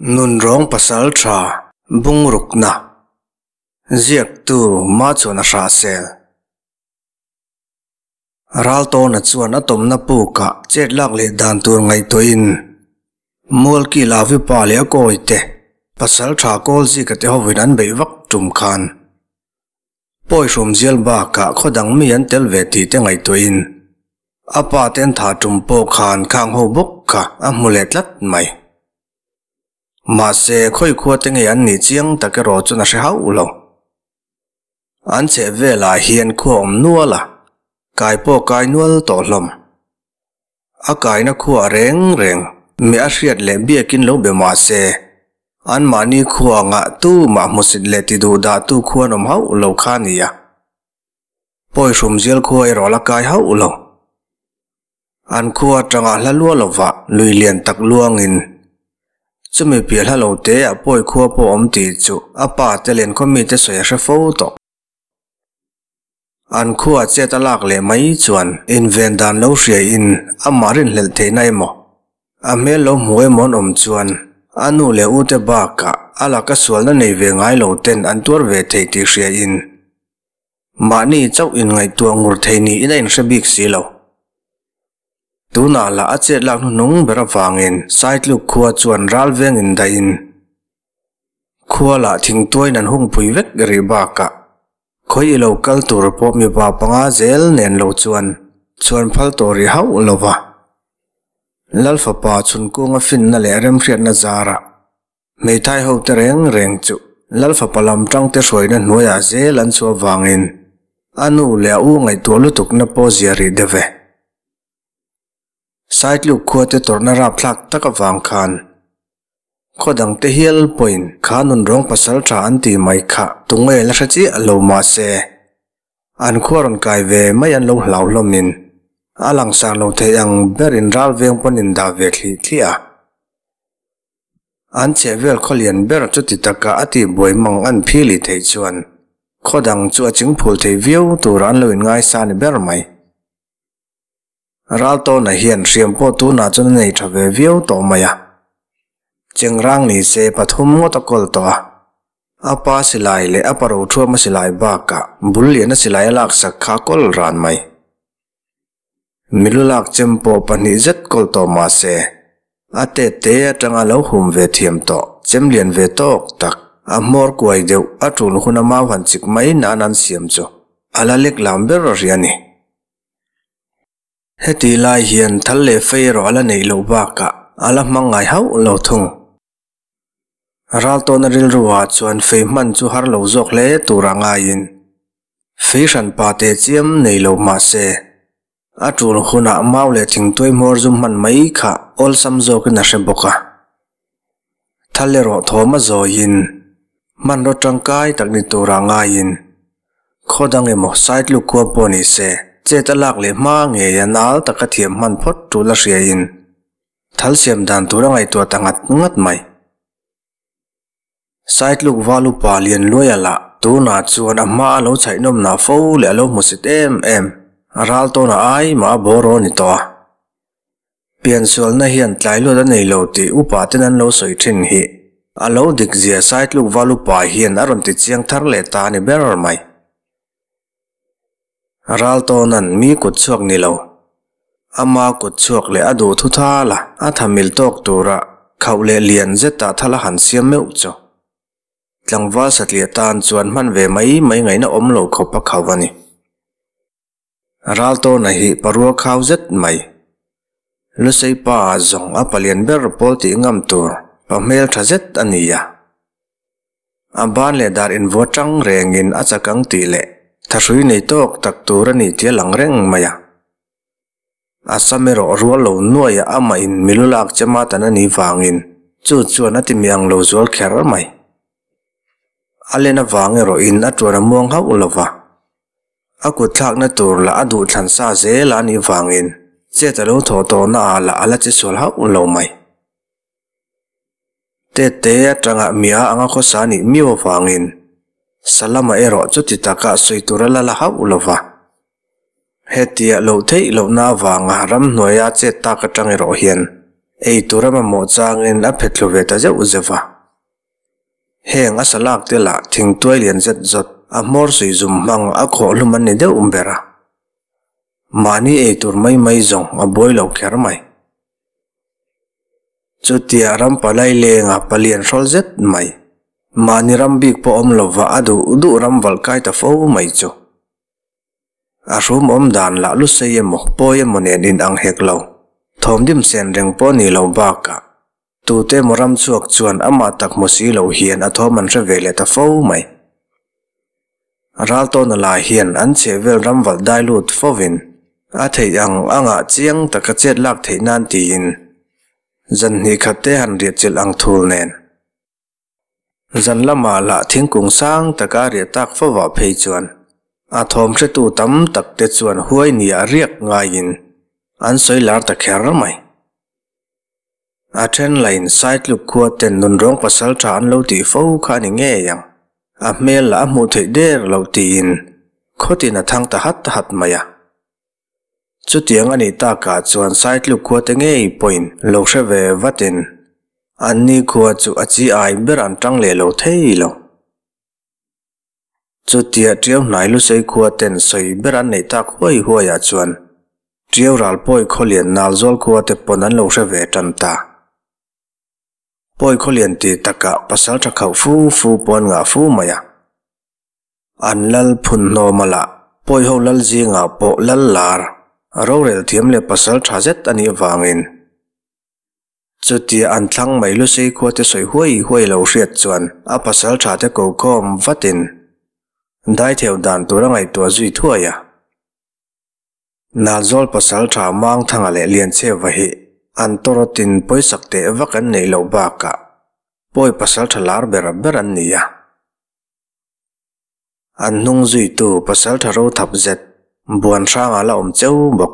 Nunrawng Pasalṭha Bungrukna Ziaktu Machhuana Hrahsel Raltawna chuan a tawmna pukah chet lak leh dan tur ngaihtuahin Mualki Lavipa leh a kawite Pasalṭha Kawlzika te hovin an beih vak tum khan Pawi hrumzial bakah khaw dang mi an tel ve tih te ngaihtuahin a pa te an thah tum pawh khan khang ho bawk kha a hmu leh tlat mai. Mahse, khawi khua te nge an nih chiang tak erawh chuan a hre hauh lo. An chheh velah hian khua awm nual a, kai pawh kai nual tawh hlawm. A kaina khua reng reng mi a hriat leh biakin lo be mah se, anmahni khua ngah tu mah hmusit leh ti duh dah tu khuan awm hauh lo kha a ni a. Pawi hrumzial khua erawh la kai hauh lo. An khua atanga hla lua lovah lui lian tak luangin chumi piah hla lo te ah pawi khua pawh awm tih chu a pa te len khaw mite sawi a hre fo tawh. An khua chet a lak leh mai chuan inven dan lo hriaiin amah rinhlelh theihna emaw, a hmel lo hmu emaw an awm chuan a nu leh ute bakah a laka sualna nei ve ngai lo ten an tuar ve thei tih hriaiin mahni chauh inngaihtuah ngur thei niin a inhre bik si lo. Tunah lah a chet lak hnuhnung ber avangin Saitluk khua chuan ral veng indaihin khua lah thingtuaiin an hungpui vek rih bakah Khawi i lo kal tur pawh mipa panga zel nen lo chuan chhuan phal tawh rih hauh lo va. Lal fapa chhunkunga finna leh remhriatna zarah hmeithai hote reng reng chu Lal fapa lam tangte hruaina hnuaiah zel an chhuah vangin a nu leh a u ngaihtuah lutukna pawh zia rih deuh e. Saitluk khuate tawrhna rapthlak tak avang khan Khaw dangte hial pawhin kha nunrawng pasal tha an ti mai kha tunge la hre chiah lo mahse an khua rawn kai ve mai an lo hlau hlawmin a langsar lo thei ang berin ral veng pawn in dah ve thlih thliah a. An chheh vel khaw lian ber chuti taka a tihbuai mang an phili theih chuan khaw dang chu a chingphul thei viau tura an lo inngaisa ni ber mai. Raltawna hian hriam pawh tunah chuan a nei tha ve viau tawh mai a. Chengrang ni se pathum ngawt a kawl tawh a. A pa silai leh a pa rothuama silai bakah bul liana silai a laksak kha a kawl ran mai. Milu lak chem pawh pahnih zet kawl tawh mah se, a tet te atanga lo hum ve thiam tawh, chem lian ve tawk tak, a hmawr kuai deuh a tul huna mau han chik mai nan an siam chu a la lek lam ber ri a ni. Heti lai hian thal leh fei erawh a la neih loh bakah a la hmang ngai hauh lo thung. Raltawna rilruah chuan fei hman chu har lo zawk hle tura ngaiin fei hran pa teh chiam nei lo mah se a tul hunah mau leh thingtuai hmawr zum hman mai kha awlsam zawkin a hre bawk a. Thal erawh thawm a zawiin hmanraw tangkai tak ni tura ngaiin khaw dang emaw Saitluk khua pawh ni se chet a lak leh hma ngei a nal taka thiam hman phawt tul a hriain thal siam dan tur a ngaihtuah ta ngat ngat mai. Saitluk val upa lian luai a lah tunah chuan a hma a lo chhaihnawmna fo leh a lo hmusit em em a ral tawn a ai mah a bawr aw ni tawh a. Piansualna hian tlai luat a nei lo tih upa ten an lo sawi thin hi a lo dik zia Saitluk val upa hian a rawn ti chiang thar leh ta a ni ber mai. Raltawna'n mi kut chhuak ni lo, ama kut chhuak leh a duh thu thal a, a tha mil tawk tura khauh leh lian zeta thal a han siam meuh chu. Tlangval satliah tan chuan hman ve mai mai ngaihna awm lo khawp a khauh a ni. Raltawna hi parua khau zet mai. Lusei pa zawng a palian ber pawl tih ngam tur pa hmel tha zet a ni a. A ban leh dar invuah tang rengin a chak ang tih leh thahrui nei tawk tak tur a ni tih a lang reng mai a. A sam erawh rual lo nuaia amah in milu lak chema tan a nih vangin chu chuan a ti mi ang lo zual kher mai. A len avang erawhin a tuan a muang hauh lo va. A kut thlakna tur lah a duh thlan sa zel a nih vangin chet a lo thawh tawhna ah lah a la che sual hauh lo mai. Tete atanga mia anga khawsa nih miau avangin Salama erawh chuti taka sawi tur a la la hauh lo va. Hetia loh theih lohna avanga ramhnuaia chet tak atang erawh hian Ei tur a mamawh changin a phet thlu ve ta zeuh zeuh a. Heng a salak te lah thingtuai lian zet zawt a hmawr suih zum hmang a khawh hlum an ni deuh ber a. Mahni ei tur mai mai zawng a buai lo kher mai. Chutia ram palai lenga palian hrawl zet mai, mahni ram bik pawh awm lova a duh duh ram valh kai ta fo mai chu. A hrum awm dan lah lusei emaw pawi emaw nen in ang hek lo, thawmdim sen reng pawh ni lo bakah tute emaw ram chhuak chuan amah tak hmu si lo hian a thawm an hre ve leh ta fo mai. Raltawna lah hian an chhehvel ram valh dai lut fovin a theih ang angah chiang taka chet lak theih nan tiin zan hnih khat te han riah chilh ang thul nen. Zan lamah lah thingkung sang taka riah tak fovah phei chuan a thawm hretu tam tak te chuan huai nia riak ngaiin an sawi lar ta kher mai. A then lain Saitluk khua ten nunrawng pasal tha an lo tih fo kha a ni ngei ang, a hmel lah a hmuh theih der loh tiin khawtin a thang ta hat hat mai a. Chutiang a nih takah chuan Saitluk khuate ngei pawhin lo hre ve vatin anni khua chu a chi ai ber an tang leh lo thei lo. Chutia Tiau hnai Lusei khua ten sawi ber an neih tak huai huaiah chuan Tiau ral pawi khawlian Nalzawl khua te pawn an lo hre ve tan ta. Pawi khawlian ti takah pasal tha khauh fu fu pawn ngah fu mai a. An lal phun hnawm a lah, pawiho lal zingah pawh lal lar, rorel thiam leh pasal tha zet a nih avangin. Chutia an thlang mai Lusei khuate sawi huai huai lo hriat chuan a pasal tha te ko khawm vatin daitheu dan tur a ngaihtuah zui thuai a. Nalzawl pasal tha Mangthanga leh Lianchheva hi an tawrawtin pawisak teh vak an neih loh bakah pawi pasal tha lar ber ber an ni a. An hnung zuitu pasaltha ro thap zet buan hrangah la awm cheu bawk.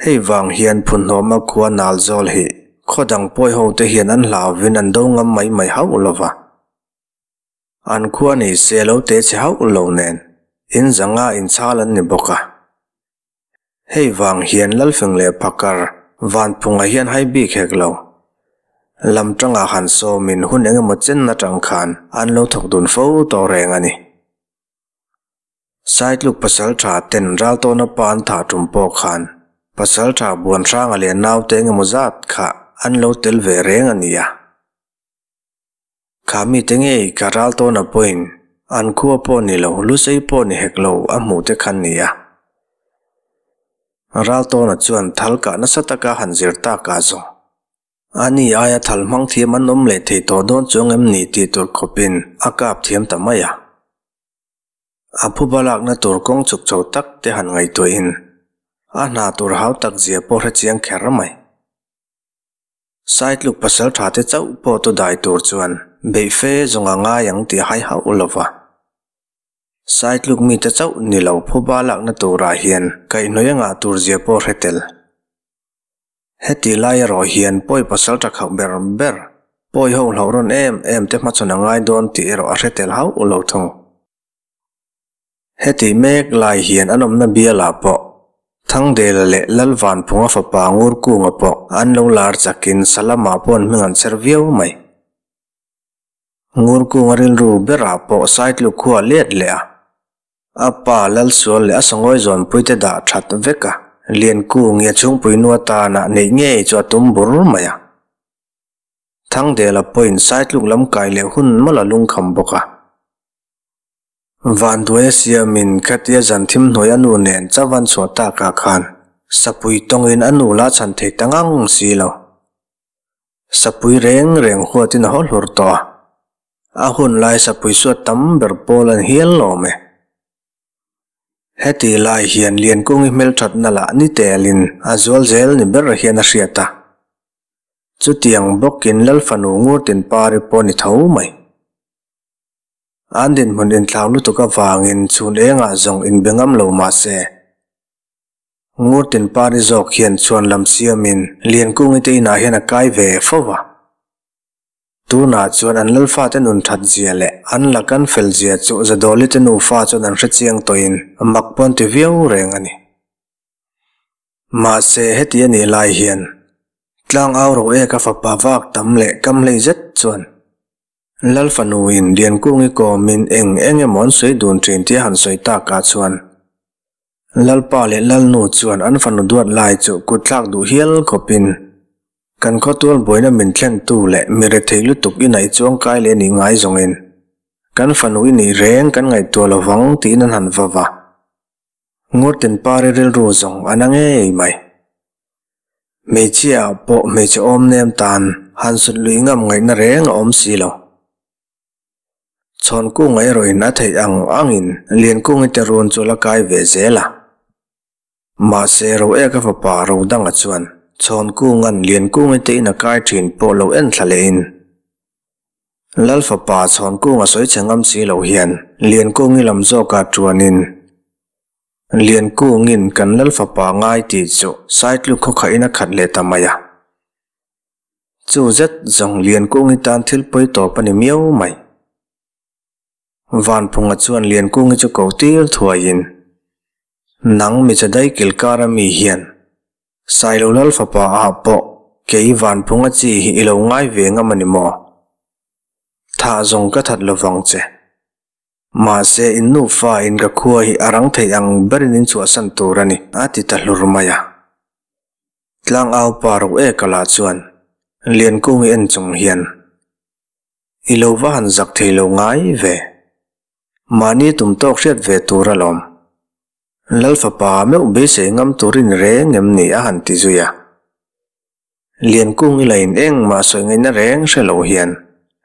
Hei vang hian Phunhnawma khua Nalzawl hi khaw dang pawi ho te hian an hlauvin an do ngam mai mai hauh lo va. An khua ni se lo te chhe hauh lo nen in zanga inchhal an ni bawk a. Hei vang hian Lalfeng leh Phakar Vanphunga hian hai bik hek lo. Lam tangah han sawmin hun eng emaw chen atang khan an lo thawk dun fo tawh reng a ni. Saitluk pasaltha ten Raltawna pa an thah tum pawh khan pasaltha Buanhranga leh naute eng emaw zat kha an lo tel ve reng a ni a. Kha mite ngei ka ral tawna pawhin an khua pawh ni lo, lusei pawh ni hek lo a hmuh te khan ni a. Ral tawna chuan thal kah nasa taka han zir tak ah zawng. Ani aia thal hmang thiam an awm leh thei tawh dawn chuang em ni tih tur khawpin a kap thiam ta mai a. A phuba lakna tur kawng chuk chho tak te han ngaihtuahin a hna tur hau tak zia pawh hre chiang kher mai. Saitluk pasal tha te chauh pawh tu dai tur chuan beih fe zawng a ngai ang tih a hai hauh lo va. Saitluk mite chauh ni lo phuba lakna turah hian kaihhnawih a ngah tur zia pawh hre tel. Heti lai erawh hian pawi pasal tha khauh ber ber, pawi ho hlauh rawn em em te hmachhawn a ngai dawn tih erawh a hre tel hauh lo thung. Heti mek lai hian an awmna bialah pawh Thangdela leh Lalvanphunga fapa Ngurkunga pawh an lo lar chakin Salama pawh an hming an chher viau mai. Ngurkunga rilru berah pawh Saitluk khua let leh a, a pa Lalsual leh a sangawi zawnpuite dah that vek a, Liankungi a chhungpui nu atana neih ngei chu a tum bur mai a. Thangdela pawhin Saitluk lam kai leh hun mawlh a lungkham bawk a. Vanduai a siamin khatia zan thim hnuai a nu nen chavan chhuah takah khan sapui tawngin a nu la chhan thei ta ngang si lo. Sapui reng reng huatin a haw hlur tawh a, a hun lai sapui suat tam ber pawl an hial lawm e. Heti lai hian Liankungi hmelthatna lah ni telin a zual zel ni ber hian a hriat a. Chutiang bawkin Lalfanu Ngurtinpari pawh ni tho mai. An dinhmun inthlau lutuk avangin chhun engah zawng inbe ngam lo mah se, Ngurtin Pari zawk hian chhuan lam siamin Liankungi te inah hian a kai ve fo va. Tunah chuan an lalfate nun that zia leh an lak an fel zia chu Zadawli te nufa chuan an hre chiang tawhin mak pawn ti viau reng a ni. Mahse heti a nih lai hian. Tlangau ro e ka fapa vak tam leh kam hlei zet chuan Lal fanuin Liankungi kawmin eng eng emaw an sawi dun thin tia han sawi takah chuan Lalpa leh Lalnu chuan an fanu duat lai chu kut thlak duh hial khawpin kan khawtual buaina min thlentu leh mi rethei lutuk i naih chuangkai leh nih ngai zawngin kan fanu i nih reng kan ngaihtuah lovang tiin an han va va. Ngurtin pari rilru zawng a na ngei mai. Hmeichhia ah pawh hmeichhe awm nem tan han sut lui ngam ngaihna reng a awm si lo. Chhawnkunga erawhin a theih ang angin Liankungi te run chu la kai ve zel a. Mahse Roeka fapa Rodanga chuan Chhawnkunga'n Liankungi te in a kai thin pawh lo en thla lehin Lal fapa Chhawnkunga sawi chhe ngam si lo hian Liankungi lam zawkah tuanin, Liankungin kan Lal fapa ngai tih chu Saitluk khawkhahin a khat leh ta mai a. Chu zet zawng Liankungi tan thil pawi tawp a ni miau mai. Vanphunga chuan Liankungi chu ko tir thuaiin, Nang michadai kilkara mi hian Sailo Lal fapa ah pawh kei Vanphunga chi hi i lo ngai ve ngam a ni maw? Thah zawng ka that lovang che. Mahse in nufa in ka khua hi a rang thei ang berin in chhuahsan tur a ni, a ti ta hlur mai a. Tlangau pa ro e ka lah chuan Liankungi en chung hian, I lo va han zak thei lo ngai ve. Mahni tum tawk hriat ve tur alawm. Lal fapa meuh beisei ngam turin reng em ni a han ti zui a. Liankung i lain engmah sawi ngaihna reng hre lo hian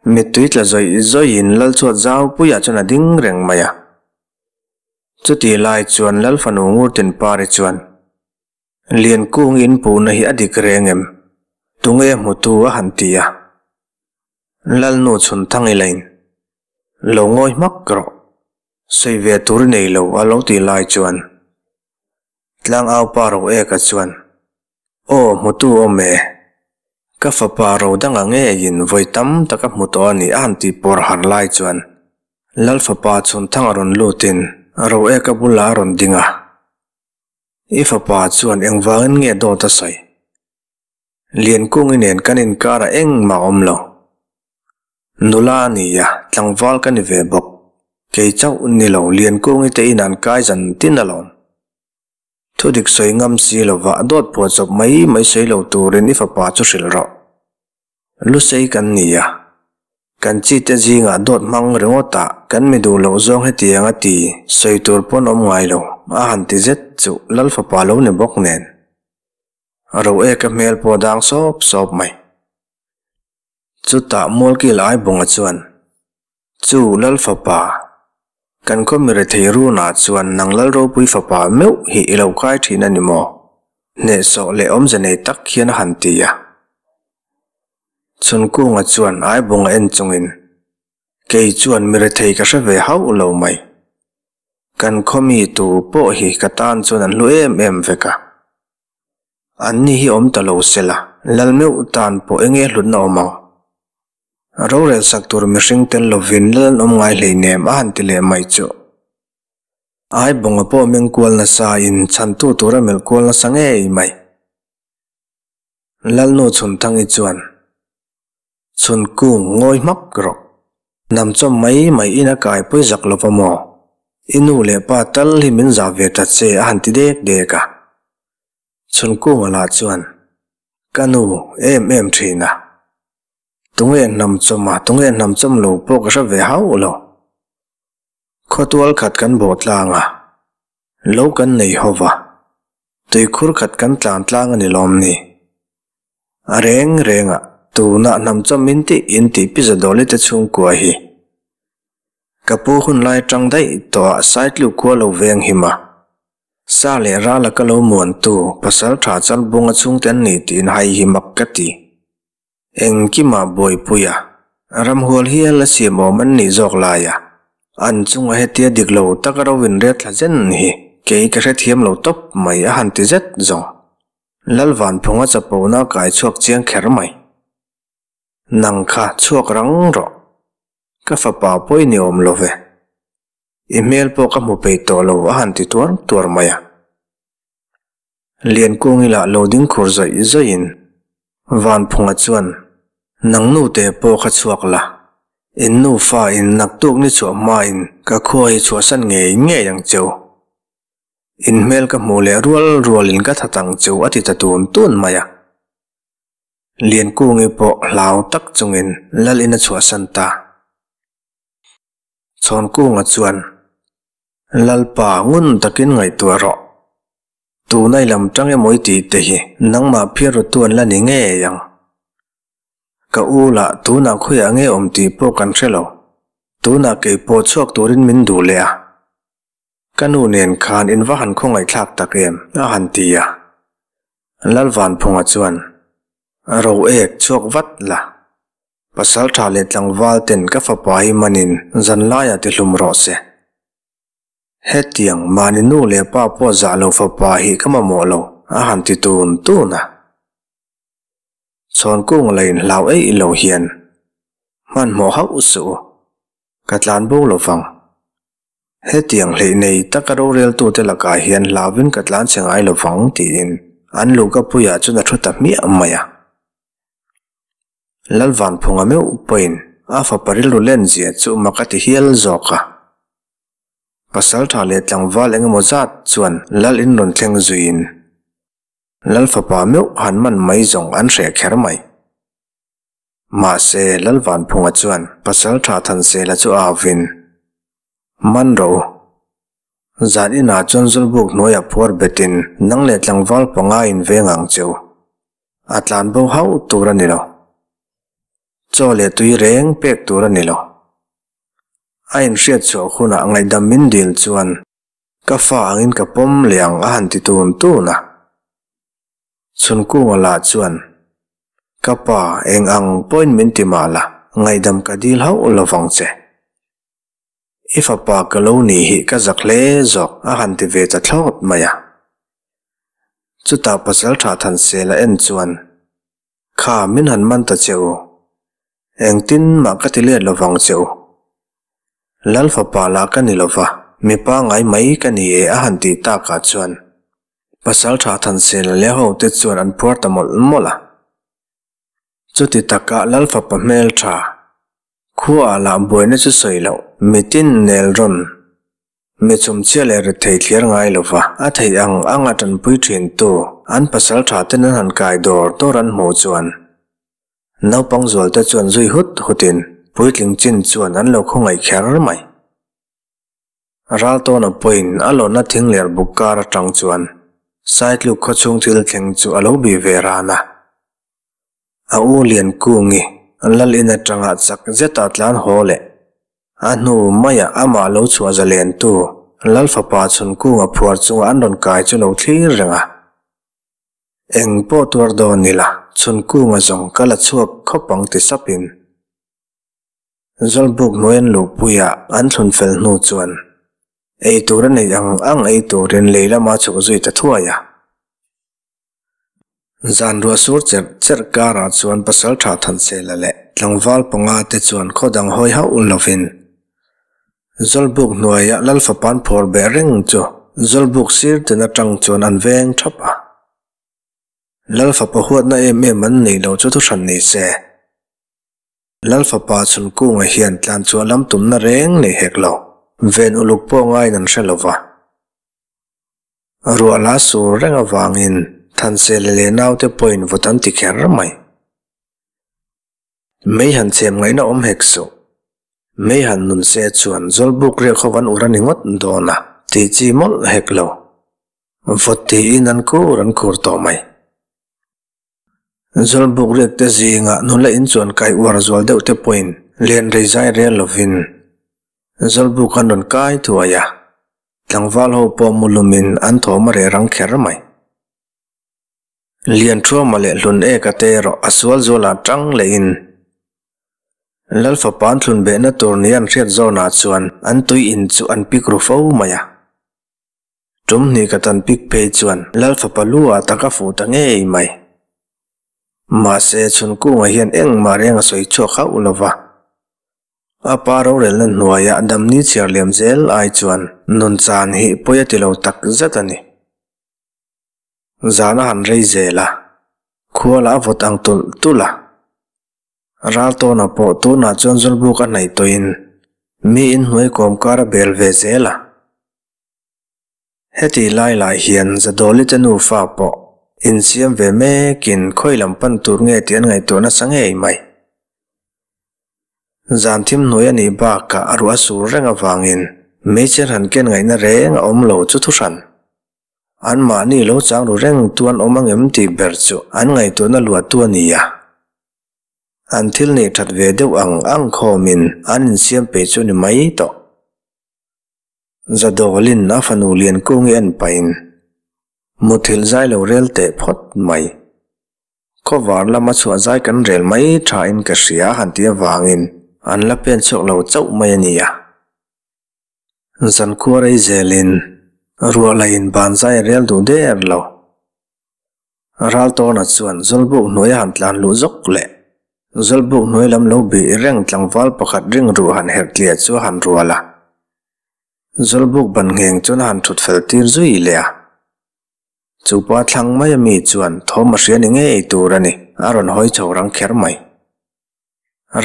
mittui tla zawih zawihin Lal chhuat zau puiah chuan a ding reng mai a. Chutih lai chuan Lal fanu Ngurtin Pari chuan, Liankung i inpuhna hi a dik reng em? Tunge hmutu a han ti a. Lalnu chhunthang i lain, Lo ngawi hmak rawh. Sawi ve tur i nei lo a lo tih lai chuan Tlangau pa Roeka chuan, Aw hmutu awm e, ka fapa Rodanga ngeiin vawi tam tak a hmu tawh a ni a han tih pawr har lai chuan Lal fapa Chhunthanga rawn lutin Roeka bulah a rawn ding a, I fapa chuan engvangin nge dawt a sawi? Liankungi nen kan inkarah engmah a awm lo. Nula a ni a, tlangval ka ni ve bawk. Kei chauh ni lo, Liankungi te in an kai zan tin alawm. Thudik sawi ngam si lova dawt phuah chawp mai mai sawi lo turin i fapa chu hrilh rawh. Lusei kan ni a, kan chi te zingah dawt hmang ringawt ah kan mi duh loh zawng hetiang a ti sawi tur pawn awm ngai lo, a han ti zet chu Lal fapa lo ni bawk nen. Ro e ka hmel pawh dang sawp sawp mai. Chutah Mualkil Aibunga chuan, Chu Lal fapa, kan khaw mi rethei runah chuan nang Lal ropui fapa meuh hi i lo kai thin a ni maw? Hnehsawh leh awmze nei tak hian a han ti a. Chhunkunga chuan Aibunga en chungin, Kei chuan mi rethei ka hre ve hauh lo mai. Kan khaw mi tu pawh hi ka tan chuan an hlu em em vek a. An ni hi awm ta lo se la, lal meuh tan pawh enge hlutna awm ang? Rorel sak tur mihring tel lovin lal an awm ngai hleinem a han ti leh mai chu. Aibawnga pawh meng kual nasa in chhantu tur a melh kual nasa ngei mai. Lalnu Chhunthangi chuan, Chhunkung ngawi hmak rawh. Hnam chawm mai mai in a kai pawi zak lo va maw? I nu leh pa tal hi min zah ve ta che a han ti dek dek a. Chhunkunga lah chuan, Ka nu, em em thin a. Tunge hnam chawm a, tunge hnam chawm lo pawh ka hre ve hauh lo. Khawtual khat kan bawh tlang a, lo kan nei ho va, tuikhur khat kan tlan tlang a ni lawm ni? A reng reng a, tunah hnam chawm min tih in tih pi Zadawli te chhungkua hi. Ka pu hun lai atang daih tawh ah Saitluk khua lo veng him a, sa leh ral a ka lo muantu pasal tha Chalbunga chhungte an ni tiin hai hi mak ka ti. Engkimah buaipui a, ramhual hial a siam awm an nih zawk lai a, an chunga hetia dik lo taka ro inret thla zen hi kei ka hrethiam lo tawp mai a han ti zet zawng. Lalvanphunga chapona kai chhuak chiang kher mai. Nang kha chhuak rang rawh. Ka fapa pawh i ni awm lo ve. I hmel pawh ka hmu peih tawh lo a han ti tuar tuar mai a. Liankungi lah lo ding khur zawih zawihin Vanphunga chuan, Nang nu te pawh kha chhuak la, in nufa in naktuk ni chhuah hmain ka khua hi chhuahsan ngei ngei ang cheu. In hmel ka hmuh leh rual rualin ka that ang cheu a ti ta tun tun mai a. Liankungi pawh hlau tak chungin lal in a chhuahsan ta. Chhawnkunga chuan, Lalpa ngun takin ngaihtuah rawh. Tuna i lam tang emaw i tih te hi nangmah phiar rawtu an la ni ngei ang. Ka u lah tunah khawiah nge awm tih pawh kan hre lo. Tunah kei pawh chhuak turin min duh leh a. Ka nu nen khan in va han khawngaihthlak tak em a han ti a. Lalvanphunga chuan, Ro ek chhuak vat la. Pasal tha leh tlangval ten ka fapa hi manin zanlaiah ti hlum rawh se. Hetiang mahni nu leh pa pawh zah lo fapa hi ka mamawh lo, a han ti tun tun a. Chhawnkung la inhlau eih lo hian hmanhmawh hauh suh u, ka tlan bo lo vang. Hetiang hleih nei taka roreltute lakah hian hlauvin ka tlan che ngai lo vang tiin an luhkapuiah chuan a thu ta hmiah mai a. Lalvanphunga meuh pawhin a fapa rilru len zia chu mak a ti hial zawk a. Pasal tha leh tlangval eng emaw zat chuan Lal in rawn thleng zuiin Lal fapa meuh han man mai zawng an hreh kher mai. Mahse, Lalvanphunga chuan pasal tha Thansela chu a avin, Man rawh u. Zan inah chuan Zawlbuk hnuaiah phuar betin nang leh tlangval panga in veng ang che u. A tlan bo hauh tur a ni lo. Chaw leh tui reng pek tur a ni lo. A inhriat chhuah hunah ngaihdam min dil chuan ka fa angin ka pawm leh ang a han ti tun tun a. Chhunkunga lah chuan, Ka pa, eng ang pawhin min ti mah la, ngaihdam ka dil hauh lo vang che. I fapa ka lo nih hi ka zak hle zawk a han ti ve ta thlawt mai a. Chutah pasal tha Thansela en chuan, Kha min han man ta che u. Engtin mah ka ti let lovang che u. Lal fapa lah ka ni lova, mi pangngai mai ka ni e a han tih takah chuan pasal tha Thansela leh hote chuan an phuar ta mawlh mawlh a. Chuti taka Lal fapa hmeltha Khuaah lah buaina chu sawi loh, mitin nel rawn mi chumchhia leh rethei thliar ngai lova a theih ang ang a tanpui thintu an pasal tha ten an han kai dawr dawr an hmuh chuan naupang zualte chuan zui hut hutin puitling chin chuan an lo khawngaih kher mai. Raltawna pawhin a lawna thing ler buk kar atang chuan Saitluk khawchhung thil thleng chu a lo bih ve ran a. A u Liankungi lal in atanga chak zeta tlan haw leh a hnu maiah amah lo chhuah zalentu lal fapa Chhunkunga phuar chunga an rawn kai chu lo thlir reng a. Eng pawh tuar dawn ila Chhunkunga zawng ka la chhuak khawp ang ti sapin Zawlbuk hnuai an luhpuiah an thlun fel hnu chuan ei tur a neih ang ang ei turin lei lama chhuk zui ta thuai a. Zan ruah sur cherh cherh karah chuan pasal tha Thansela leh tlangval panga te chuan khaw dang hawi hauh lovin Zawlbuk hnuaia Lalfapan phawr beh reng chu Zawlbuk sir tin atang chuan an veng thap a. Lalfapa huatna em em an neih lo chu thuhran ni se. Lalfapa Chhunkunga hian tlan chhuah lam tumna reng nei hek lo, ven uluk pawh ngaiin an hre lova. Ruah la sur reng avangin Thansele leh naute pawhin vawt an ti kher mai. Mei han chhem ngaihna awm hek suh. Mei han nun se chuan Zawlbuk riak ho an ur a ni ngawt dawn a, tih chi mawlh hek lo. Vawt tiin an kur an kur tawh mai. Zawlbuk riak te zingah nula inchuan kai uar zual deuh te pawhin len rei zai rel lovin Zawlbuk an rawn kai thuai a, tlangval ho pawh mu lumin an thawm a reh rang kher mai. Lianthuama leh Hlun eka te erawh a sual zualah tang lehin Lalfapa an thlun behna tur ni an hriat zawnah chuan an tui in chu an pik ru fo mai a. Tum hnih ka tan pik phei chuan Lal fapa lu ah tak a fuh ta ngei mai. Mahse, Chhunkunga hian engmah reng a sawi chhuak hauh lo va. A pa rorelna hnuaia damni chhiar liam zel ai chuan nun chan hi pawi a ti lo tak zet a ni. Zan a han rei zel a. Khua lah a vawt ang tulh tulh a. Raltawna pawh tunah chuan Zawlbuk a hnaih tawhin mi inhnuai kawmkar a bel ve zel a. Heti lai lai hian Zadawli te nufa pawh insiam ve mekin khawi lam pan tur nge tih an ngaihtuah nasa ngei mai. Zan thim hnuai a nih bakah a ruah a sur reng avangin meichher han ken ngaihna reng a awm lo chu thuhran. Anmahni lo chang ru reng tu an awm angem tih ber chu an ngaihtuahna luahtu a ni a. An thil neih that ve deuh ang ang khawmin an insiam peih chu a ni mai tawh. Zadawlin a fanu Liankungi en pahin muthilh zai lo rel teh phawt mai. Khawvar lama chhuah zai kan rel mai thain ka hria han ti avangin an la pen chhuak lo chauh mai a nia. Zankhua rei zelin ruah lain ban zai a rel duh der lo. Raltawna chuan Zawlbuk hnuaia han tlan luh zawk leh Zawlbuk hnuai lam lo bih reng tlangval pakhat ring ruh han herh tliah chu a han rual a. Zawlbuk ban ngheng chuan a han thut fel tir zui leh a. Chu pa thlang mai ami chuan thawm a hria ni ngei tur a ni, a rawn hawi chho rang kher mai.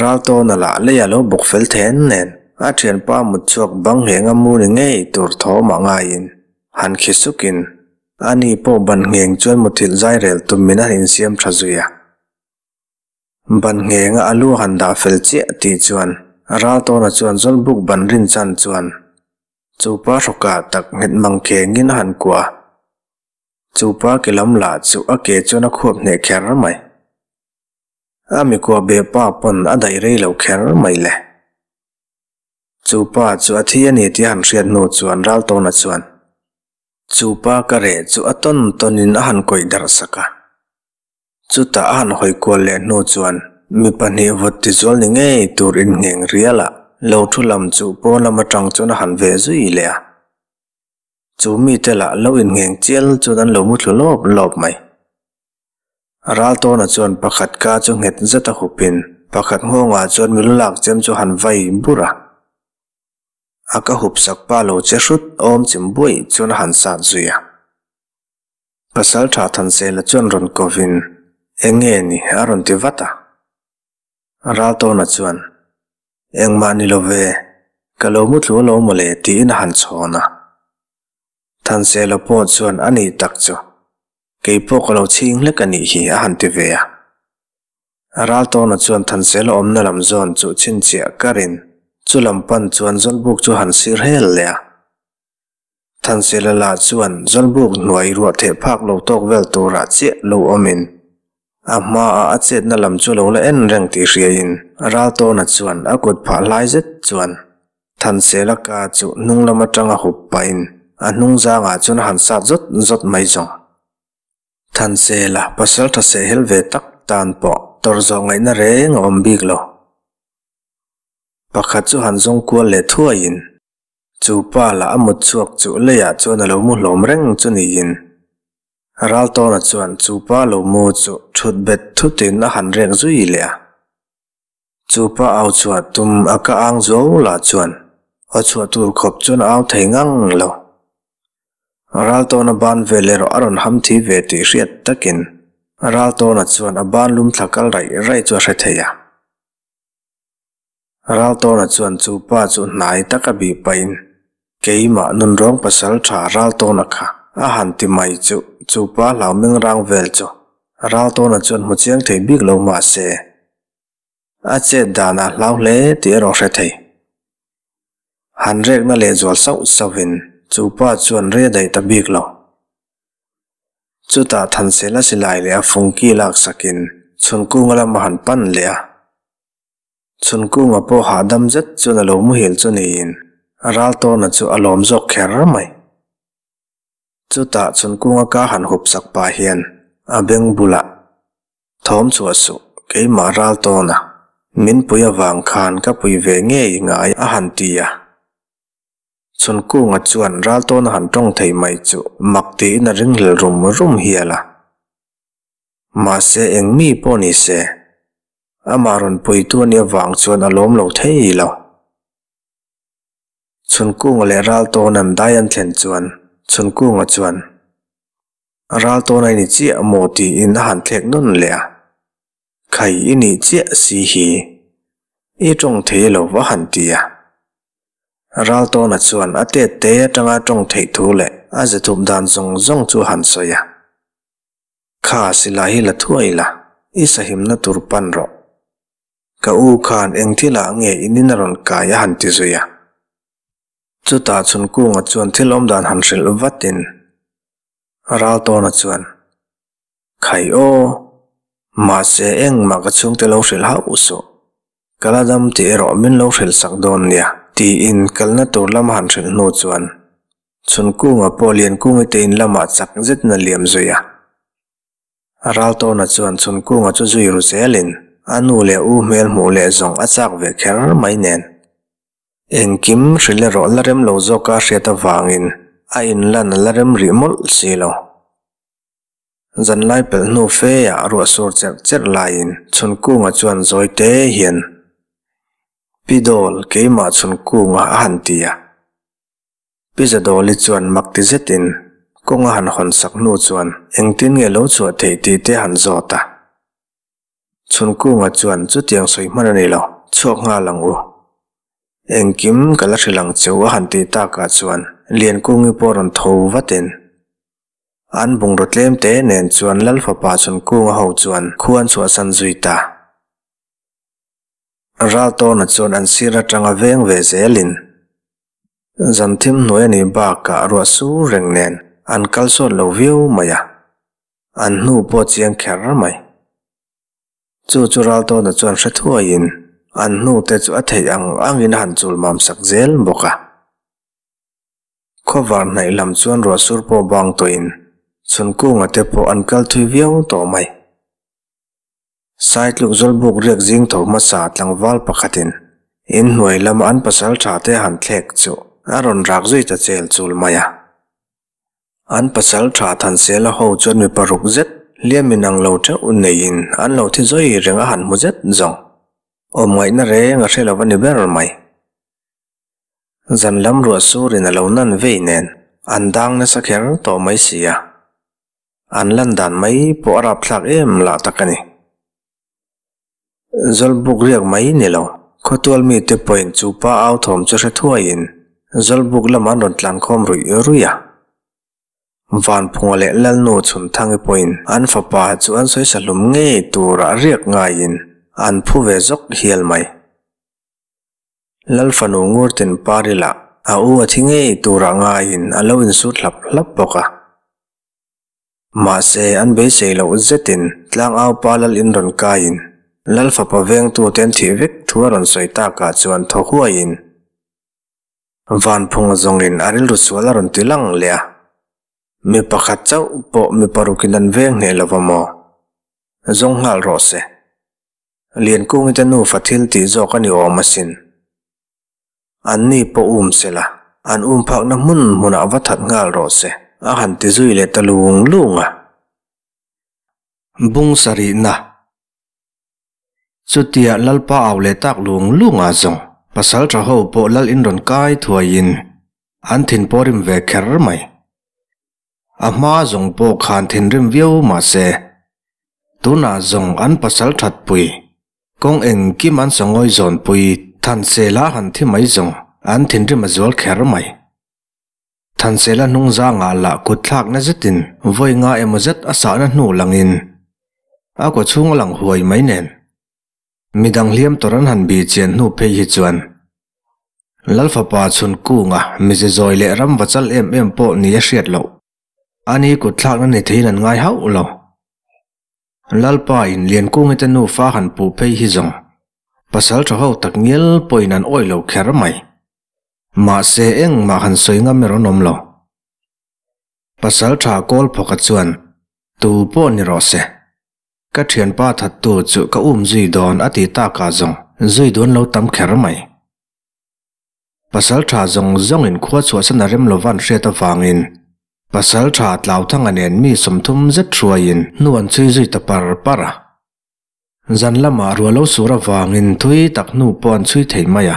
Raltawna lah lei a lo bawk fel then nen a thianpa mut chhuak bang ngheng a mu ni ngei tur thawm ah ngaiin han khi sukin ani pawh ban ngheng chuan muthilh zai rel tumin a han insiam tha zui a. Ban nghenga a lu han dah fel chiah tih chuan Raltawna chuan Zawlbuk ban rin chan chuan chu pa hrawkah tak nghet mang khengin a han kuah a. Chu pa ke lam lah chu a ke chuan a khuap hneh kher mai. A mikua be pa pawn a daih rei lo kher mai le. Chu pa chu a thi a ni tih a han hriat hnu chuan Raltawna chuan chu pa ka reh chu a tawn tawnin a han kawih darh sak a. Chutah a han hawi kual leh hnu chuan mi pahnih vawt tizual ni ngei tur inngheng rialah lo thu lam chu pawn lam atang chuan a han ve zui leh a. Chu mite lah lo inngheng chial chuan an lo muthlu lawp lawp mai. Raltawna chuan pakhat ka chu nghet zet a hupin pakhat nghawngah chuan mi lu lak chem chu han vai bur a. A ka hup sak pa lo che hrut awm chim buaih chuan a han sat zui a. Pasal tha Thansela chuan rawn kovin, Eng nge ni? a rawn ti vat a. Raltawna chuan, Engmah ni lo ve, ka lo mu tlu alo mawle tiin a han chhawn a. Thansela pawh chuan a nih tak chu, kei pawh ka lo chhing hlek a nih hi a han ti ve a. Raltawna chuan Thansela awmna lam zawn chu chhinchhiah karin chu lam pan chuan Zawlbuk chu han sir hel leh a. Thansela lah chuan Zawlbuk hnuai ruah theh phak lo tawk vel turah chiah lo awmin a hmaah a chetna lam chu lo la en reng tih hriaiin Raltawna chuan a kut phah hlai zet chuan Thansela ka chu hnung lam atanga hup pahin a hnung zangah chuan a han sat zawt zawt mai zawng. Thansela pasal tha sehhel ve tak tan pawh tawrh zawh ngaihna reng a awm bik lo. Pakhat chu han zawng kual leh thuaiin Chu pa lah a mut chhuak chu leiah chuan a lo mu hlawm reng chu niin Raltawna chuan chu pa lo mu chu thut bet thutin a han rek zui leh a. Chu pa au chhuah tum a ka ang zuau lah chuan aw chhuah tur khawp chuan a au thei ngang lo. Raltawna ban vel erawh a rawn ham thi ve tih hriat takin Raltawna chuan a ban lum thla kal raih raih chu a hre thei a. Raltawna chuan chu pa chu hnai taka bih pahin, Keimah nunrawng pasal tha Raltawna kha a han ti mai chu, chu pa hlau meng rang vel chu Raltawna chuan hmu chiang thei bik lo mah se, a chet danah hlau hle tih erawh hre thei. Han rekna lehzual sauh sauhin chu pa chuan rei a daih ta bik lo. Chutah Thansela silai leh a fungki laksakin Chhunkunga lam a han pan leh a. Chhunkunga pawh hahdam zet chuan a lo muhil chu niin Raltawna chu a lawm zawk kher mai. Chutah Chhunkunga ka han hup sak pah hian a beng bulah, Thawm chhuah suh, keimah Raltawna, min pui avang khan ka pui ve ngei ngai a han ti a. Chhunkunga chuan Raltawna han tawng thei mai chu mak tiin a ringhlel rum rum hial a. Mahse eng mi pawh ni se, Amah rawn puitu a nih avang chuan a lawm lo thei lo. Chhunkunga leh Raltawna'n dai an thlen chuan Chhunkunga chuan, Raltawna i ni chiah maw tiin a han thlek nawn leh a. Khai i nih chiah si hi. I tawng thei lo va han ti a. Raltawna chuan a tet te atanga tawng theih thu leh a ze thup dan zawng zawng chu a han sawi a. Kha silai hi la thuai la, i sahimna tur pan rawh. Ka u khan eng thilah nge in in a rawn kai a han ti zui a. Chutah Chhunkunga chuan thil awmdan han hrilh vatin Raltawna chuan, Khai aw, mahse engmah ka chhungte lo hrilh hauh suh. Ka la dam tih erawh min lo hrilh sak dawn nia, tiin kalna tur lam han hrilh hnu chuan Chhunkunga pawh Liankungi te in lamah chak zetin a liam zui a. Raltawna chuan Chhunkunga chu zui ru zelin a nu leh u hmel hmuh leh zawng a chak ve kher mai nen. Engkim hrilh erawh la rem lo zawka hriat avangin a inlan a la rem rih mawlh si lo. Zanlai pelh hnu feah ruah sur cherh cherh laiin Chhunkunga chuan zawi te hian, Pi Dawl, keimah Chhunkunga a han ti a. Pi Zadawli chuan mak ti zetin kawng a han hawn sak hnu chuan engtin nge lo chhuah theih tih te a han zawt a. Chhunkunga chuan chutiang sawi hman a ni lo, chhuak nghal ang u. Engkim ka la hrilh ang che u a han tih takah chuan Liankungi pawh rawn tho vatin an bungraw tlem te nen chuan Lal fapa Chhunkunga ho chuan khu an chhuahsan zui ta. Raltawna chuan an sir atanga veng ve zelin zan thim hnuai a nih bakah ruah sur reng nen an kal sawt lo viau mai a. An hnu pawh chiang kher mai. Chu chu Raltawna chuan hre thuaiin an hnu te chu a theih ang angin a han chul mam sak zel bawk a. Khawvar hnaih lam chuan ruah sur pawh bang tawhin Chhunkunga te pawh an kal thui viau tawh mai. Saitluk Zawlbuk riak zing tho hmasa tlangval pakhatin inhnuai lama an pasal tha te han thlek chu a rawn rak zui ta chel chul mai a. An pasal tha Thansela ho chuan mi paruk zet hliam in ang lo theuh neiin an lo thi zawi reng a han hmu zet zawng. Awm ngaihna reng a hre lo a ni ber mai. Zan lam ruah surin a lo nan vei nen an dang nasa kher tawh mai si a. An lan dan mai pawh a rapthlak em lah tak a ni. Zawlbuk riak mai ni lo, khawtual mite pawhin chu pa au thawm chu hre thuaiin Zawlbuk lamah an rawn tlankhawm ruih ruih a. Vanphunga leh Lalnu Chhunthangi pawhin an fapa chu an sawisa hlum ngei turah riak ngaiin an phu ve zawk hial mai. Lalfanu Ngurtin Parila a u a thi ngei turah ngaiin a lo insut hlap hlap bawk a. Mahse, an beisei loh zetin tlangau pa lal in rawn kaiin Lal fapa vengtute an thih vek thu a rawn sawi takah chuan thaw huaiin Vanphunga zawngin a rilru sual a rawn ti lang leh a. Mi pakhat chauh pawh mi parukin an veng hneh lo va maw? Zawng nghal rawh se. Liankungite nufa thil tih zawk a ni awm asin. An ni pawh um se la, an um phakna hmun hmunah va that nghal rawh se, a han ti zui leh ta lung lung a. Bung sarihna Chutia Lalpa au leh tak lung lung a zawng, pasal tha ho pawh Lal in rawn kai thuaiin an thin pawh rim ve kher mai. A hma zawng pawh khan thinrim viau mah se, tunah zawng an pasal thatpui Kawng engkim an sangawi zawnpui Thansela han thi mai zawng an thinrim a zual kher mai. Thansela hnung zangah lah kut thlakna zetin vawi nga emaw zet a sahna hnu langin a kaw chhung a lang huai mai nen. Midang hliam tawr an han bih chian hnu phei hi chuan Lalfapa chhun kunga mize zawi leh ram va chal em em pawh ni a hriat loh. Ani kut thlakna ni theiin an ngai hauh lo. Lalpa in Liankungi te nufa han puh phei hi zawng pasal tha ho tak ngial pawhin an awih lo kher mai. Mahse engmah han sawi ngam erawh an awm lo. Pasal tha kawl phawka chuan tu pawh ni rawh se. Ka thianpa thattu chu ka um zui dawn a ti takah zawng zui duan lo tam kher mai. Pasal tha zawng zawngin khua chhuahsan a rem lova an hriat avangin Pasal tha Tlauthanga nen mi 30 zet hruaiin hnu an chhui zui ta par par a. Zan lamah ruah lo sur avangin thui tak hnu pawh an chhui thei mai a.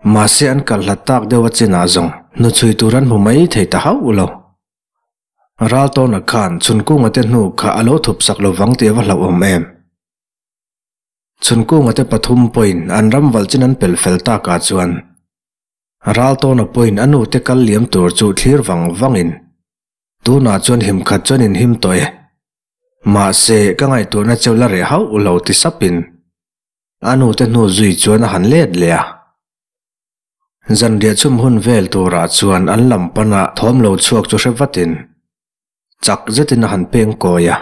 Mahse an kal hlat tak deuh a chinah zawng hnu chhui tur an hmu mai thei ta hauh lo. Raltawna khan Chhunkunga te hnu kha a lo thup sak lovang tih a va hlauhawm em? Chhunkunga te pathum pawhin an ram valh chin an pel fel takah chuan Raltawna pawhin a nu te kal liam tur chu thlir vang vangin tunah chuan him khat chuan in him tawh e. Mahse, ka ngaihtuahna cheu la reh hauh lo ti sapin a nu te hnu zui chuan a han let leh a. Zanriah chhum hun vel turah chuan an lam pana thawm lo chhuak chu hre vatin chak zetin a han peng kawi a.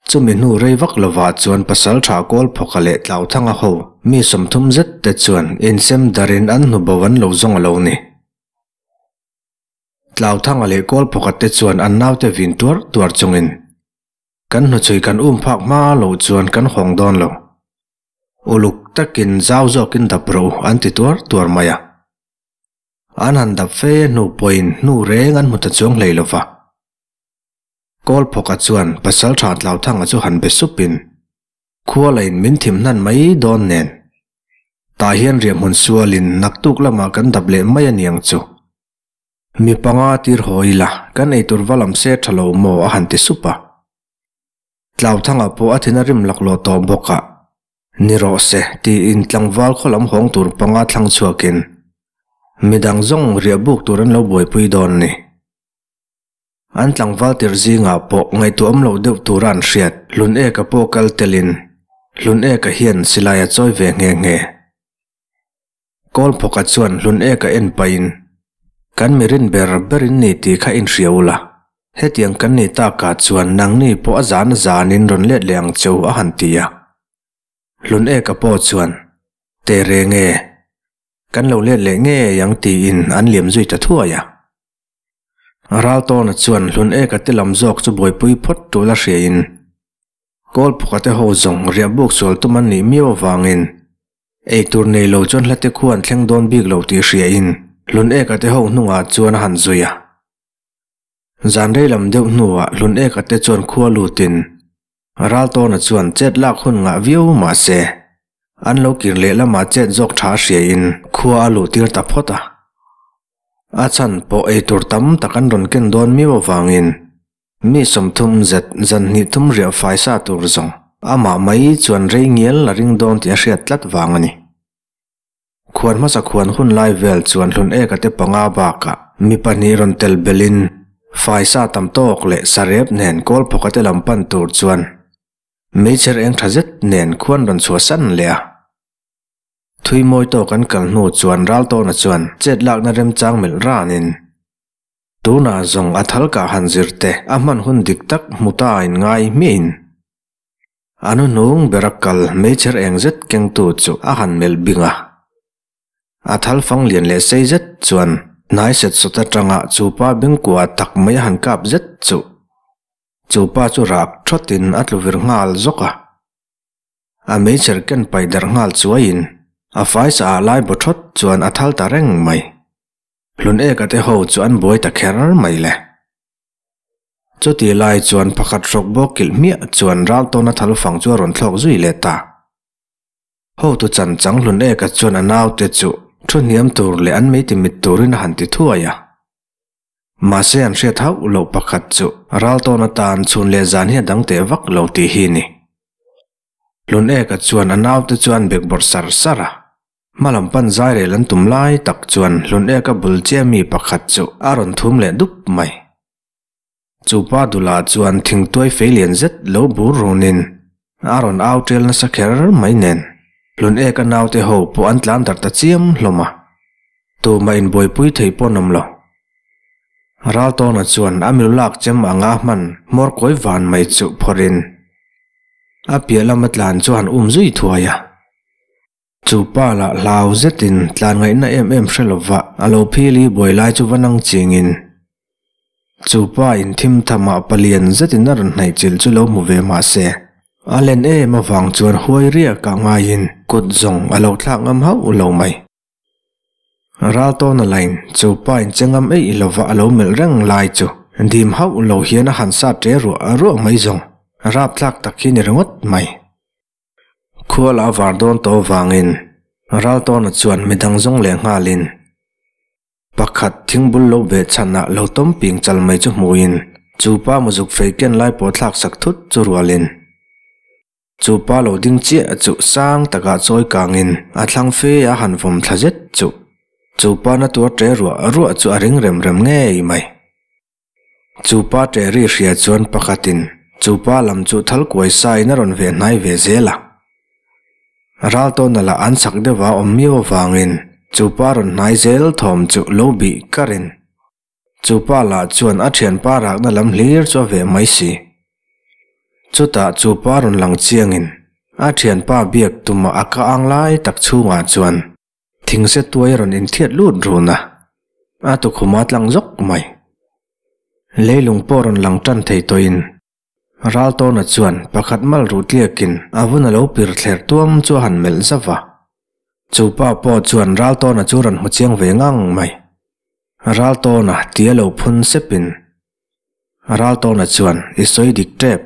Chumi hnu rei vak lovah chuan pasal tha kawl phawka leh Tlauthanga ho mi 30 zet te chuan insem darin an hnu bo an lo zawng a lo ni. Tlauthanga leh kawl phawka te chuan an naute vin tuar tuar chungin kan hnuchhui kan um phak hma loh chuan kan hawng dawn lo. Uluk takin zau zawkin dap rawh u an ti tuar tuar mai a. An han dap fe hnu pawhin hnu reng an hmu ta chuang hlei lo va. Kawlphawka chuan pasal tha Tlauthanga chu han be supin, Khuala in min thim hnan mai dawn nen. Tah hian riahhmun sualin naktuk lamah kan dap leh mai a niang chu. Mi panga tir haw ila kan eitur va lam se tha lo maw a han ti sup a. Tlauthanga pawh a thin a rim laklawh tawh bawk a, Ni rawh se, tiin tlangval khaw lam hawng tur panga thlang chhuakin midang zawng riah buk tur an lo buaipui dawn ni. An tlangval tirh zingah pawh ngaihtuahawm loh deuh tura an hriat Hlun Eka pawh kal telin Hlun Eka hian silai a chawi ve nghe nghe. Kawlphawka chuan Hlun Eka en pahin, Kan mi rin ber ber in ni tih kha inhria ula, hetiang kan ni takah chuan nangni pawh a zan a zanin rawn let leh ang che u a han ti a. Hlun Eka pawh chuan, Teh reng e, kan lo let leh ngei ang tiin an liam zui ta thuai a. Raltawna chuan Hlun Eka te lam zawk chu buaipui phawt tul a hriain, Kawlphawka te ho zawng riahbuk sual tum an nih miau avangin Eitur nei lo chuan hlate khu an thleng dawn bik lo tih hriain Hlun Eka te ho hnungah chuan a han zui a. Zan rei lam deuh hnuah Hlun Eka te chuan khua lutin Raltawna chuan chet lak hun ngah viau mah se an lo kir leh lamah chet zawk tha hriain khua a luh tir ta phawt a. A chhan pawh eitur tam tak an rawn ken dawn miau avangin Mi 30 zet zan hnih thum riah fai sa tur zawng amah mai chuan rei ngial a ring dawn tih a hriat tlat vang a ni. Khuan hmasa khuan hun lai vel chuan hlun eka te panga bakah mi pahnih rawn tel belin fai sa tam tawk leh sarep nen kawlphawka te lam pan tur chuan meichher eng tha zet nen khuan rawn chhuahsan leh a. Thui mawi tawk an kal hnu chuan Raltawna chuan chet lakna remchang melh ranin Tunah zawng a thal kah han zir te a hman hun dik tak hmu ta in ngai hmiahin a hnuhnung bera kal meichher eng zet kengtu chu a han melh bing a. A thal fang lian leh sei zet chuan hnai set sawt atanga chu pa bengkua tak mai a han kap zet chu chu pa chu rak thawtin a tlu vir nghal zawk a. A meichher ken pai darh nghal chuaiin a faisa ah lai baw thawt chuan a thal ta reng mai. Hlun eka te ho chu an buai ta kher mai le. Chuti lai chuan pakhat hrawk bawk kilh hmiah chuan Raltawna thal fang chu a rawn thlawk zui leh ta. Hotu chan chang Hlun eka chuan a naute chu thu hniam tur leh an meiti mit turin a han ti thuai a. Mahse an hriat hauh loh pakhat chu Raltawna tan chhun leh zan hi a dang teh vak lo tih hi ni. Hlun eka chuan a naute chu an bek bawrh sar sar a. Hmalam pan zai rel an tum lai tak chuan Hlun Eka bul chiah mi pakhat chu a rawn thum leh dup mai. Chu pa dulah chuan thingtuai fei lian zet lo bur runin a rawn au ṭel nasa kher mai nen Hlun Eka naute ho pawh an tlan darh ta chiam hlawm a, tumah inbuaipui thei pawh an awm lo. Raltawna chuan a milu lak chem anga hman hmawr kawi van mai chu phawrhin a piah lama tlan chu a han um zui thuai a. Chu pa lah hlau zetin tlan ngaihna em em hre lova a lo phili buai lai chu va nang chingin chu pa in thim thamah palian zetin a rawn hnaih chilh chu lo hmu ve mah se a len em avang chuan huai riak ah ngaiin kut zawng a lo thlak ngam hauh lo mai. Raltawna lain chu pa in che ngam eih lova a lo melh reng lai chu dim hauh lo hian a han sat ṭe ruah ruah mai zawng rapthlak tak hi ni ringawt mai. Khual a var dawn tawh avangin Raltawna chuan midang zawng leh nghalin pakhat thingbul lo beh chhanah lo tawm ping chal mai chu hmuhin Chu pa muzuk fei ken lai pawh thlak sak thut chu rualin chu pa lo ding chiah chu sang takah chawi kangin a thlang fe a han vawm thla zet chu chu pa na tuar ṭe ruah ruah chu a ring rem rem ngei mai. Chu pa ṭe ri hria chuan pakhatin chu pa lam chu thal kuai sain a rawn ve hnai ve zel a. Ral tawna lah an chak deuh a awm miau avangin chu pa rawn hnai zel thawm chu lo bih karin chu pa lah chuan a thianpa rakna lam hlir chu a veh mai si. Chutah chu pa rawn lang chiangin a thianpa biak tuma a ka ang lai tak chhungah chuan Thingse tuai a rawn inthiat lut run a, a tukhum a tlang zawk mai. Leilung pawh rawn lang tan thei tawhin Raltawna chuan pakhat mal ruh tliakin a vun a lo pir thler tuam chu a han melh zauh a. Chu pa pawh chuan Raltawna chu rawn hmu chiang ve ngang mai. Raltawna tia lo phun sepin Raltawna chuan i sawi dik tep.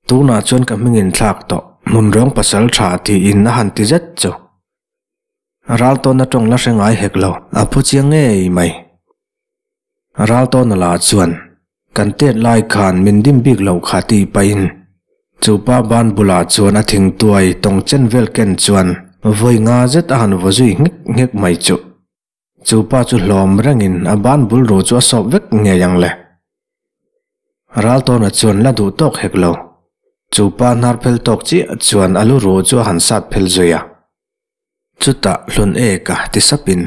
Tunah chuan ka hming in thlak tawh, hmun rawng pasal tha tiin a han ti zet chu. Raltawna tawng la hre ngai hek lo, a phu chiang ngei mai. Raltawna lah chuan, Kan tet lai khan min dim bik lo kha ti pahin chu pa ban bulah chuan a thingtuai tawng chen vel ken chuan vawi nga zet a han vaw zui nghek nghek mai chu. Chu pa chu hlawm rengin a ban bul ru chu a sawp vek ngei ang le. Raltawna chuan la duh tawk hek lo. Chu pa hnar phel tawk chiah chuan a lu ru chu a han sat phel zui a. Chutah hlun ek a ti sapin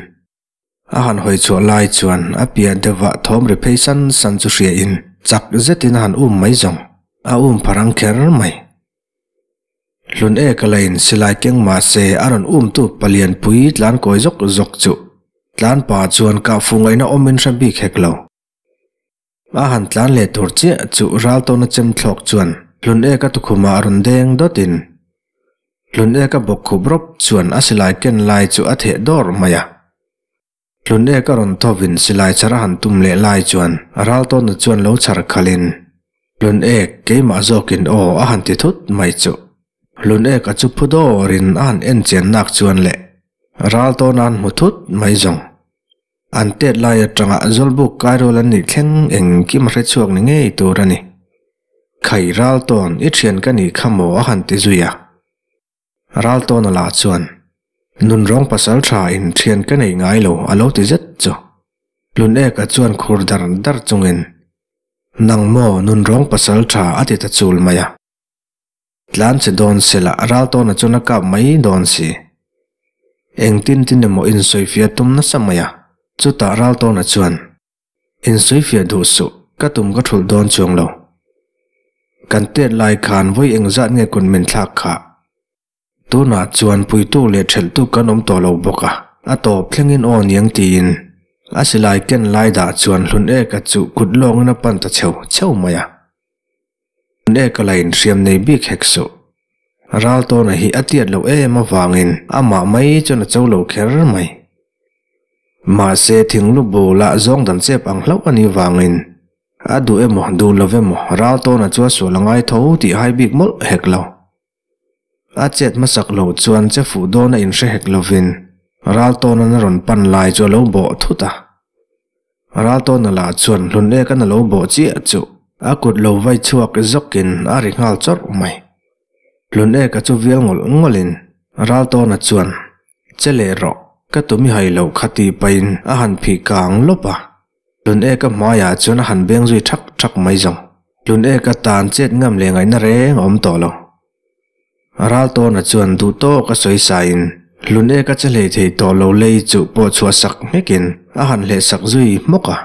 a han hawi chhuah lai chuan a piah deuhah thawm ri phei san san chu hriain chak zetin a han um mai zawng a um pharang kher mai. Hlun ek a la in silai keng mah se a rawn um tu palian pui tlan kawi zawk zawk chu tlan pa chuan kah fuh ngaihna awmin hre bik hek lo. A han tlan leh tur chiah chu ral tawna chem thlawk chuan hlun ek a tukhumah a rawn deng dawtin hlun ek a bawk khup rawp chuan a silai ken lai chu a theh dawr mai a. Hlun ek a rawn thawvin silai chhar a han tum leh lai chuan ral tawna chuan lo chhar khalin hlun ek keimah zawkin aw a han ti thut mai chu hlun ek a chu phu dawrin a han en chian nak chuan leh ral tawna an hmu thut mai zawng. An tet lai atanga Zawlbuk kairual an nih thleng engkim a hre chhuak ni ngei tur a ni. Khai Raltawn, i thian ka nih kha maw a han ti zui a. Raltawna lah chuan, Nunrawng pasal tha in thian ka nei ngai lo a lo ti zet chu. Hluneka chuan khur dar dar chungin, Nang maw nunrawng pasal tha a ti ta chul mai a. Tlan che dawn se lah Raltawna chuan a kap mai dawn si. Engtin tin emaw insawifiah tum nasa mai a, chutah Raltawna chuan, Insawifiah duh suh, ka tum ka thulh dawn chuang lo. Kan tet lai khan vawi engzat nge kun min thlak khah? Tunah chuan puitu leh thelhtu kan awm tawh lo bawk a, a tawp thlengin aw niang tiin a silai ken lai dah chuan hlun eka chu kut lawngin a pan ta cheu cheu mai a. Eka la inhriam nei bik hek suh. Raltawna hi a tiat loh em avangin amah mai chuan a cho lo kher mai. Mahse thinglu bulah zawng dan chep ang hlauh a nih vangin a duh emaw duh lo emaw Raltawna chu a sual a ngai tho tih hai bik mawlh hek lo. A chet hmasak loh chuan che fuh dawn a inhre hek lovin Raltawna'n a rawn pan lai chu a lo bawh thut a. Raltawna lah chuan hlun ek an a lo bawh chiah chu a kut lo vai chhuak zawkin a ri nghal chawrh mai. Hlun eka chu vial ngawlh ngawlhin Raltawna chuan, Che leh rawh, ka tumi hai loh kha tih pahin a han phih kang lawp a. Hlun eka hmaiah chuan a han beng zui thak thak mai zawng. Hlun eka tan chet ngam leh ngaihna reng a awm tawh lo. Raltawna chuan duh tawk a sawi sain hlun ek a che hlei thei tawh lo lei chu pawh chhuah sak nghekin a han hleh sak zui hmawk a.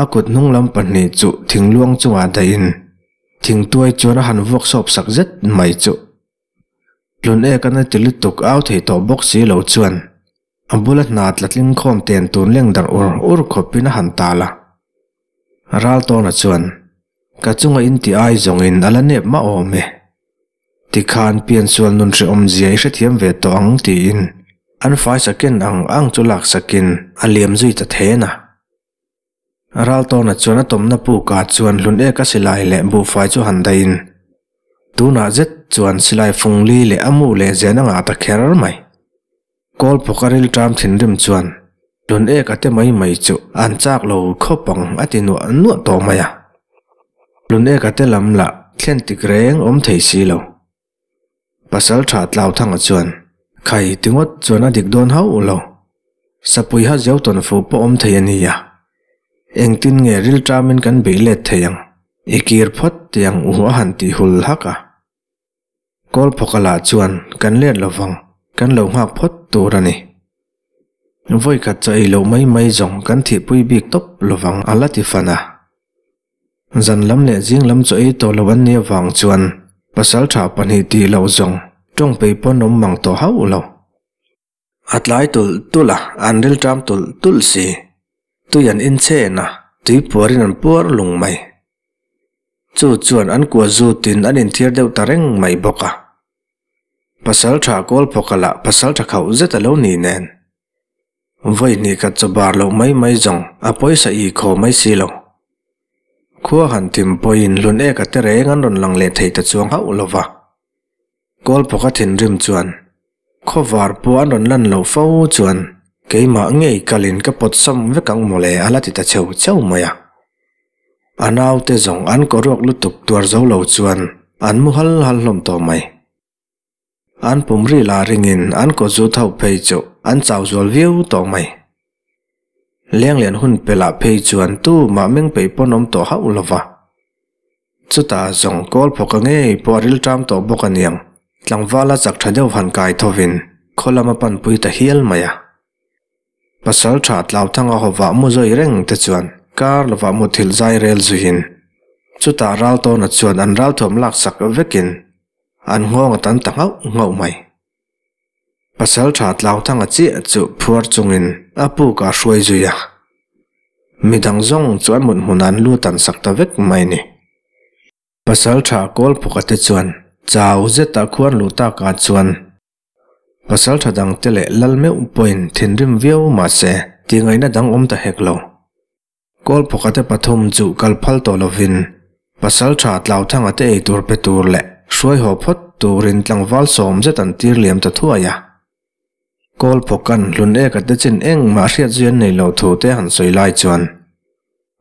A kut hnung lam pahnih chu thingluang chungah dahin thingtuai chuan a han vuak sawp sak zet mai chu. Hlun ek a na ti lutuk au thei tawh bawk si lo chuan a bula hna tla tling khawm ten tun leng darh ur ur khawpin a han tal a. Raltawna chuan, Ka chunga in ti ai zawngin a la nep mah awm e. Tikhan piansual nun hrehawmzia i hrethiam ve tawh ang tiin an fai saken ang ang chu laksakin a liam zui ta then a. Raltawna chuan a tawmna pukah chuan hlun eka silai leh buhfai chu han dahin tunah zet chuan silai fungli leh a mu leh zen a ngah ta kher mai. Kawl phawk a rilṭam thinrim chuan hlun ek a te mai mai chu an chak lo khawp ang a ti nuah nuah tawh mai a. Hlun-eka te lam lah thlen tik reng awm thei si lo. Pasalṭha Tlauthanga chuan, Khai ti ngawt chuan a dik dawn hauh lo. Sapui ha zeu tawn fuh pawh awm thei a nia. Engtin nge rilṭamin kan beih let thei ang? I kir phawt tiang u a han ti hul hak a. Kawlphawka lah chuan kan let lo vang, kan lo nghak phawt tur a ni. Vawikhat chaw ei loh mai mai zawng kan thihpui bik tawp lo vang a la ti fan a. Zan lam leh zing lam chaw ei tawh lo an nih avang chuan pasalṭha pahnih tih loh zawng tawng pei pawn awm mang tawh hauh lo. A tlai tulh tulh a, an rilṭam tulh tulh si. Tui an inchen a, tui puarin an puar lung mai. Chu chuan an kua zutin an inthiar deuh ta reng mai bawk a. Pasalṭha Kawlphawka lah pasalṭha khauh zet a lo ni nen. Vawi hnih khat chaw bar loh mai mai zawng a pawisa i khaw mai si lo. Khua han thim pawhin hlun eka te reng an rawn lang leh thei ta chuang hauh lo va. Kawlphawka thinrim chuan khawvar pawh an rawn lan loh fo chuan keimah ngei kalin ka pawt sam vek ang mawle a la ti ta cheu cheu mai a. A naute zawng an kawruak lutuk tuar zo lo chuan an mu hal hal hlawm tawh mai. An pum ri la ringin an kaw zut ho phei chu an chau zual viau tawh mai. Lenglian hun pelah phei chuan tumah meng peih pawn awm tawh hauh lova. Chutah zawng kawl phawka ngei pawh a rilṭam tawh bawk a niang, tlangvala chak ṭha deuh han kai thovin khaw lam a panpui ta hial mai a. Pasalṭha Tlauthanga hovah mu zawi reng te chuan kar lovah muthilh zai rel zuiin chutah Raltawna chuan an ralthuam laksak vekin an nghawng a tan ta nghauh nghauh mai. Pasalṭha Tlauthanga chiah chu phuar chungin a puk a hruai zui a. Midang zawng chu an mut hmunah an lu tan sak ta vek mai ni. Pasalṭha Kawlphuka te chuan chau zeta khuan luh takah chuan Pasalṭha dangte leh lal meuh pawhin thinrim viau mahse tihngaihna dang awm ta hek lo. Kawlphawka te pathum chu kal phal tawh lovin Pasalṭha Tlauthanga te ei tur pe tur leh hruai haw phawt turin tlangval sawm zet an tir liam ta thuai a. Kawlphawka'n hlun eka te chin engmah hriat zui an nei lo thu te han sawi lai chuan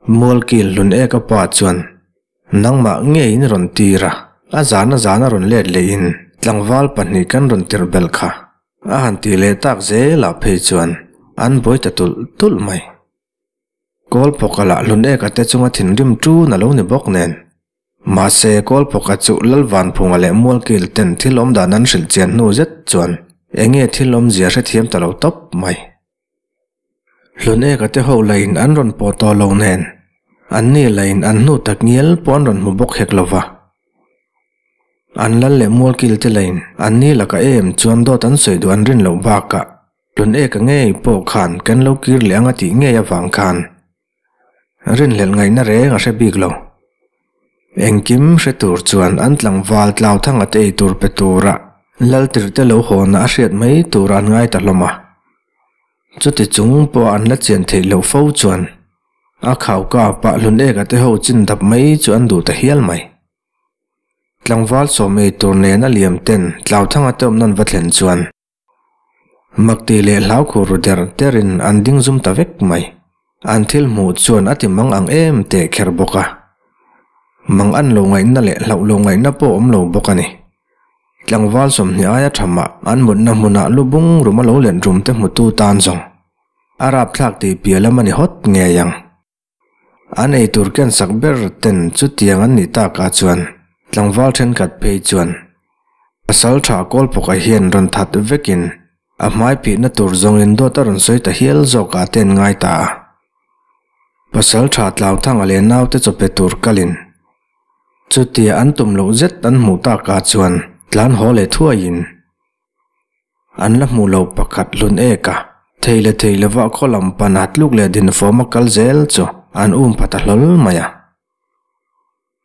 Mualkil hlun eka pa chuan nangmah ngeiin rawn tir a, a zana zana rawn let lehin tlangval pahnih kan rawn tirh belh kha a han tih leh tak zelah phei chuan an buai ta tulh tulh mai. Kawlphawka lah hlun eka te chunga thinrim ṭun a lo ni bawk nen. Mahse, Kawlphawka chu Lalvanphunga leh Mualkil ten thil awm dan an hrilh chian hnu zet chuan enge thil awmzia hrethiam ta lo tawp mai. Hlun eka te ho lain an rawn pawh tawh lo nen, anni lain an hnu tak ngial pawh an rawn hmu bawk hek lo va. An lal leh Mualkil te lain anni laka em chuan dawt an sawi duh an rin loh bakah Tun eka ngei pawh khan kan lo kir leh ang a tih ngei avang khan rinhlelh ngaihna reng a hre bik lo. Engkim hre tur chuan an tlangval Tlauthanga te ei tur pe tura Laltirte lo hawnna a hriat mai tur an ngai ta hlawm a. Chuti chung pawh an la chian theih loh fo chuan a khauka pah hlun eka te ho chin dap mai chu an duh ta hial mai. Tlangval sawm ei tur nena liam ten Tlauthanga te awmna an va thlen chuan Makti leh hlau khur ru der derin an ding zum ta vek mai. An thil hmuh chuan a ti mang ang em teh kher bawk a. Mang an lo ngaihna leh hlauh lo ngaihna pawh awm lo bawk a ni. Tlangval 20 aia tha mah an mutna hmunah lu bung rum a lo let rum te hmutu tan zawng a rapthlak tih piah lam a ni hawt ngei ang. An eitur ken sak ber ten chutiang an nih takah chuan tlangval thenkhat phei chuan pasal tha Kawlphawka hian rawn that vekin a hmai phihna tur zawngin dawt a rawn sawi ta hial zawkah te an ngai ta a. Pasal tha Tlauthanga leh naute chawpe tur kalin chutia an tum loh zet an hmuh takah chuan tlan haw leh thuaiin An la hmuh loh pakhat hlun ek a, thei leh thei lova khaw lam pana tluk leh dinfawm a kal zel chu an um pha ta hlawl mai a.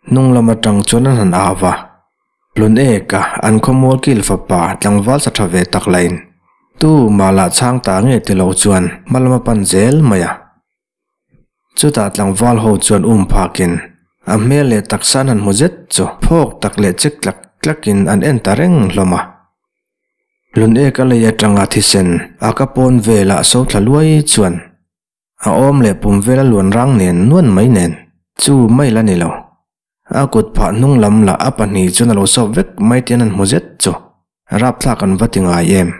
Hnung lam atang chuan an han au va, hlun ek a, an khawmual kil fapa tlangval sa tha ve tak lain tu mah lah chhang ta nge ti lo chuan hma lam a pan zel mai a. Chutah tlangval ho chuan um phakin a hmel leh taksa an han hmu zet chu phawk tak leh chek tlak tlakin an en ta reng hlawm a. Lun ek a lei atanga thisen a ka pawn velah so thla luai chuan a awm leh pum vela luan rang nen nuan mai nen chu mai la ni lo. A kut phah hnung lam lah a pahnih chuan a lo sawp vek mai tih an han hmu zet chu rapthlak an va ti ngai em.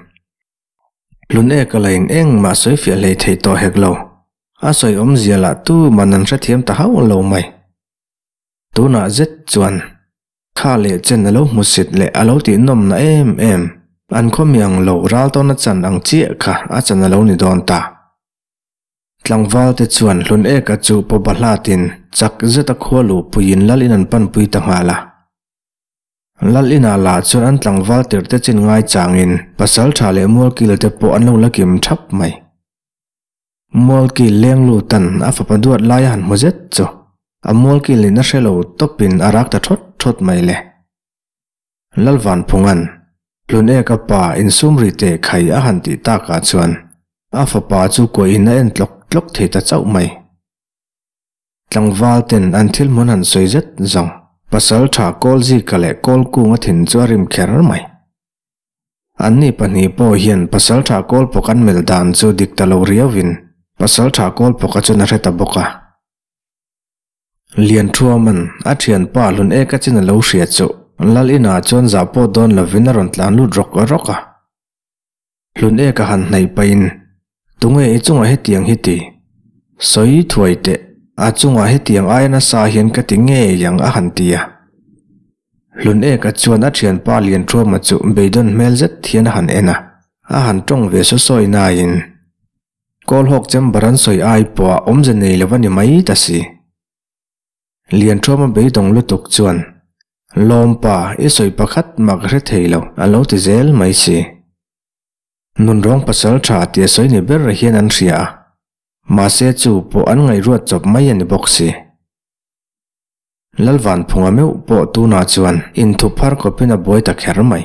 Hlun ek a la in engmah sawi fiah hlei thei tawh hek lo. A sawi awmzia lah tuman an hrethiam ta hauh lo mai. Tunah zet chuan kha leh chen a lo hmusit leh a lo tihnawmna em em, an khawmi ang lo ral tawna chan ang chiah kha a chan a lo ni dawn ta. Tlangval te chuan Hlun Eka chu pawba hlatin chak zeta khua luhpuiin Lal in an panpui ta nghal a. Lal inah lah chuan an tlangval tirh te chin ngai changin pasaltha leh mualkil te pawh an lo la kim thap mai. Mualkil leng lutan a fapa duat lai a han hmu zet chu a mualkil in a hre lo tawpin a rak ta thawt thawt mai le. Lalvanphunga'n Hlun Eka pa insum ri teh khai a han tih takah chuan a fapa chu kuahin a en tlawk tlawk thei ta chauh mai. Tlangval ten an thil hmun han sawi zet zawng pasal tha Kawlzika leh Kawlkunga thin chu a rim kher mai. Anni pahnih pawh hian pasal tha Kawlpawk an melh dan chu dik ta lo riauin pasal tha Kawlpawka chuan a hre ta bawk a. Lianthuaman a thianpa hlun eka chin a lo hria chu Lal inah chuan zah pawh dawn lovin a rawn tlan lut rawk rawk a. Hlun eka han hnaih pahin, Tunge i chungah hetiang hi ti? Sawi thuai teh, a chungah hetiang aia nasa hian ka ti ngei ang a han ti a. Hlun eka chuan a thianpa Lianthuama chu beidawn hmel zet hian a han en a, a han tawng ve saw sawi nain, Kawlhawk chamber an sawi ai pawh a awmze nei lo a ni mai ta si. Lianthuama beidawng lutuk chuan, Lawmpa, i sawi pakhat mah ka hre thei lo, a lo ti zel mai si. Nunrawng pasal tha tia sawi ni ber hian an hria a, mahse chu pawh an ngaihruat chawp mai a ni bawk si. Lalvanphunga meuh pawh tunah chuan inthup har khawpin a buai ta kher mai.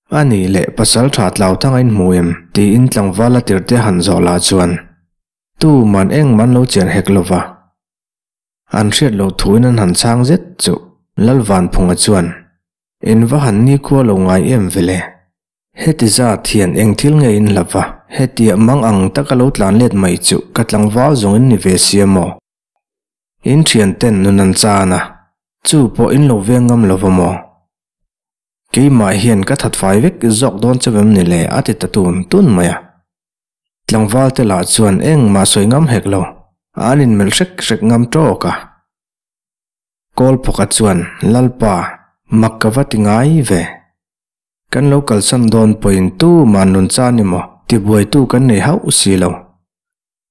A nih leh pasal tha tlau thang a inhmu em? tiin tlangval a tirte han zawh lah chuan tuman engmah an lo chian hek lova. An hriat loh thuin an han chhang zet chu Lalvanphunga chuan In va han nikhua lo ngai em vele? Heti zat hian eng thil nge in hlauh va? Hetiah mang ang taka lo tlan let mai chu ka tlangval zawng in ni ve sia maw? In thian ten nun an chan a, chu pawh in lo veng ngam lo va maw? Keimah hian ka that fai vek zawk dawn che vem ni le a ti ta tun tun mai a. Tlangval te lah chuan engmah sawi ngam hek lo, an inmelh hrek hrek ngam tawk a. Kawlphawka chuan, Lalpa, mak ka va ti ngai ve. Kan lo kalsan dawn pawhin tu mah nun chan emaw tibuaitu kan nei hauh si lo.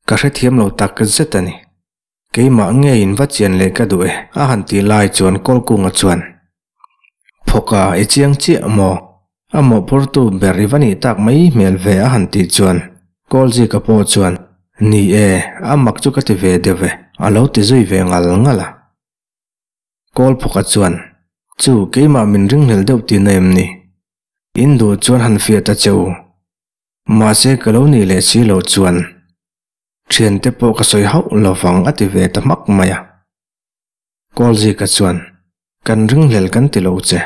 Ka hrethiam lo tak zet a ni. Keimah ngeiin va chian leh ka duh e, a han ti lai chuan Kawlkunga chuan, Phawka, i chiang chiah maw? A mawhphurtu ber i va nih tak mai hmel ve a han tih chuan Kawlzika pawh chuan, Ni e, a mak chu ka ti ve deuh e, a lo ti zui ve ngal ngal a. Kawlphawka chuan, Chu, keimah min ringhlel deuh tihna em ni? In duh chuan han fiah ta che u. Mahse ka lo nih leh si loh chuan thiante pawh ka sawi hauh lovang a ti ve ta hmak mai a. Kawlzika chuan, Kan ringhlel kan ti lo che.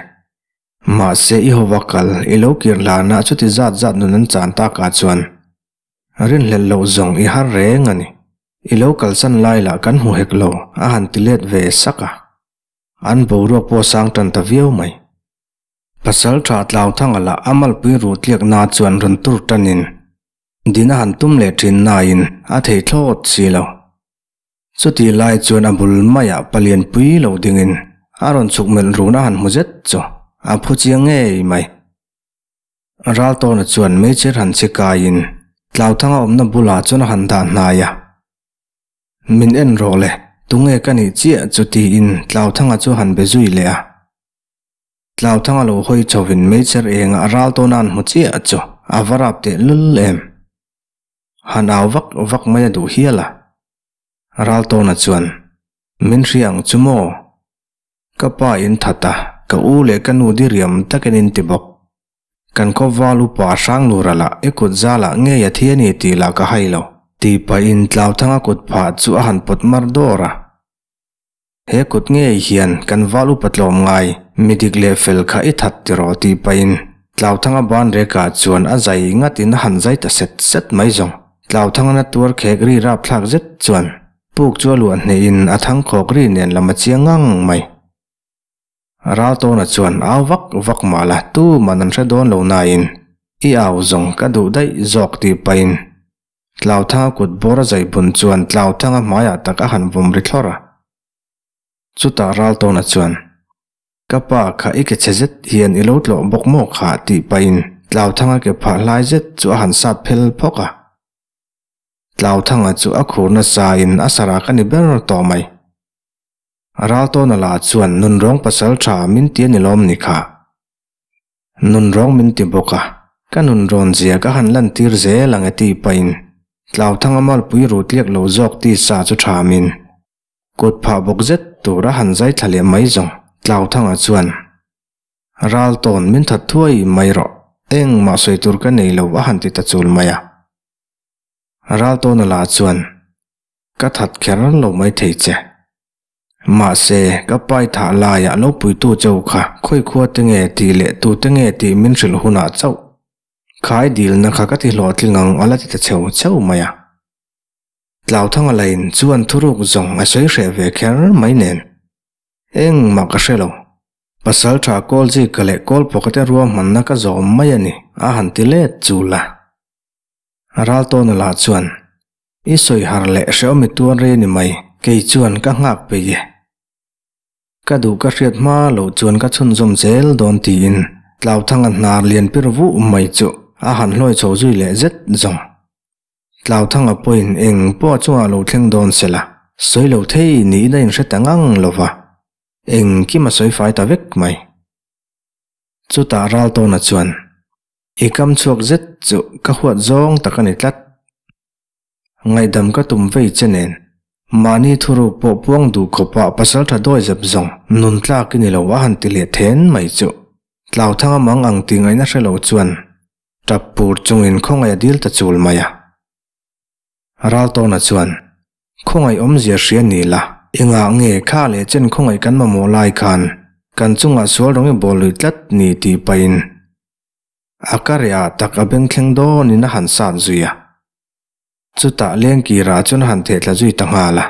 Mahse i hova kal i lo kir hlanah chuti zat zat nun an chan takah chuan rinhlelh loh zawng i har reng a ni. I lo kalsan lai lah kan hmu hek lo a han ti let ve sak a. An boruak pawh sang tan ta viau mai. Pasal tha Tlauthanga lah a malpui ruh tliakna chuan rawn tur tanin din a han tum leh thin nain a thei thlawt si lo. Chutih lai chuan a bul maiah palian pui lo dingin a rawn chhuk melh run a han hmu zet chu a phu chiang ngei mai. Raltawna chuan meichher han che kaiin Tlauthanga awmna bulah chuan a han dah hnai a. Min en rawh le, tunge ka nih chiah chu tiin Tlauthanga chu han be zui leh a. Tlauthanga lo hawi chhovin meichher engah Raltawna an hmu chiah chu a va rap teh lul em. Han au vak vak mai a duh hial a. Raltawna chuan, Min hria ang chu maw? Ka pa in that a, ka u leh ka nu diriam takin in ti bawk. Kan khawval upa Hranglura lah i kut zalah ngei a thi a ni tih lah ka hai lo, tih pahin Tlauthanga kut phah chu a han pawt mar dawr a. He kut ngei hian kan val upa tlawm ngai, mi dik leh fel kha i that tiraw tih pahin Tlauthanga ban rekah chuan a zai ngatin a han zai ta set set mai zawng. Tlauthanga na tuar khek ri rapthlak zet chuan. Puk chu a luah hnehin a thangkhawk ri nen lam a chiang ngang mai. Raltawna chuan au vak vak mah la tuman an hre dawn lo nain i au zawng ka duh daih zawk tih pahin Tlauthanga kut bawr a zai bun chuan Tlauthanga hmaiah tak a han vawm ri thlawr a. Chutah Raltawna chuan, Ka pa kha i ke chhe zet hian i lo tlawh bawk maw kha tih pahin Tlauthanga ke phah hlai zet chu a han sat phel phawk a. Tlauthanga chu a khur nasa in a sarah ka ni ber tawh mai. Raltawna lah chuan nunrawng pasal tha min ti a ni lawm ni kha. Nunrawng min ti bawk a, ka nunrawn zia ka han lantir zel ang e tih pahin Tlauthanga malpui ru tliak lo zawk tisa chu thamin kut phah bawk zet tur a han zai thla leh mai zawng Tlauthanga chuan Raltawn min that thuai mai rawh, engmah sawi tur ka nei lo a han ti ta chul mai a. Raltawna lah chuan Ka that kher lo mai thei che. Mahse, ka pai thah laiah lo puitu cheu kha khawi khua te nge tih leh tu te nge tih min hrilh hunah chauh khai dilna kha ka ti hlawhtling ang a la ti ta cheu cheu mai a. Tlauthanga lain chuan thuruk zawng a sawi hreh ve kher mai nen. Engmah ka hre lo. Pasal tha Kawlzika leh Kawlpawka te ruahmanna ka zawm mai a ni a han ti let chul a. Raltawna lah chuan I sawi har leh hrehawm i tuar rei a ni mai, kei chuan ka nghak peih e. Ka duh ka hriat hma loh chuan ka chhunzawm zel dawn tiin Tlauthanga hnar lian pir vuh mai chu a han hlawi chho zui leh zet zawng. Tlauthanga pawhin eng pawh a chungah lo thleng dawn se la, sawi lo thei niin a inhre ta ngang lo va, engkim a sawi fai ta vek mai. Chutah Raltawna chuan. I kam chhuak zet chu ka huat zawng tak a ni tlat. Ngaihdam ka tum vei che nen, mahni thuruk pawh puang duh khawpah pasal tha dawi zep zawng nun tlak i ni lo a han ti leh then mai chu. Tlauthanga mang ang tih ngaihna hre lo chuan tap pur chungin khawngaih a dil ta chul mai a. Raltawna chuan, Khawngaih awmzia hria ni la, engah nge kha leh chen khawngaih kan mamawh lai khan kan chungah sual rawng i bawl lui tlat ni tih pahin A ka rehah tak a bengthleng dawnin a han sat zui a. Chutah lengkirah chuan a han theh tla zui ta nghal a.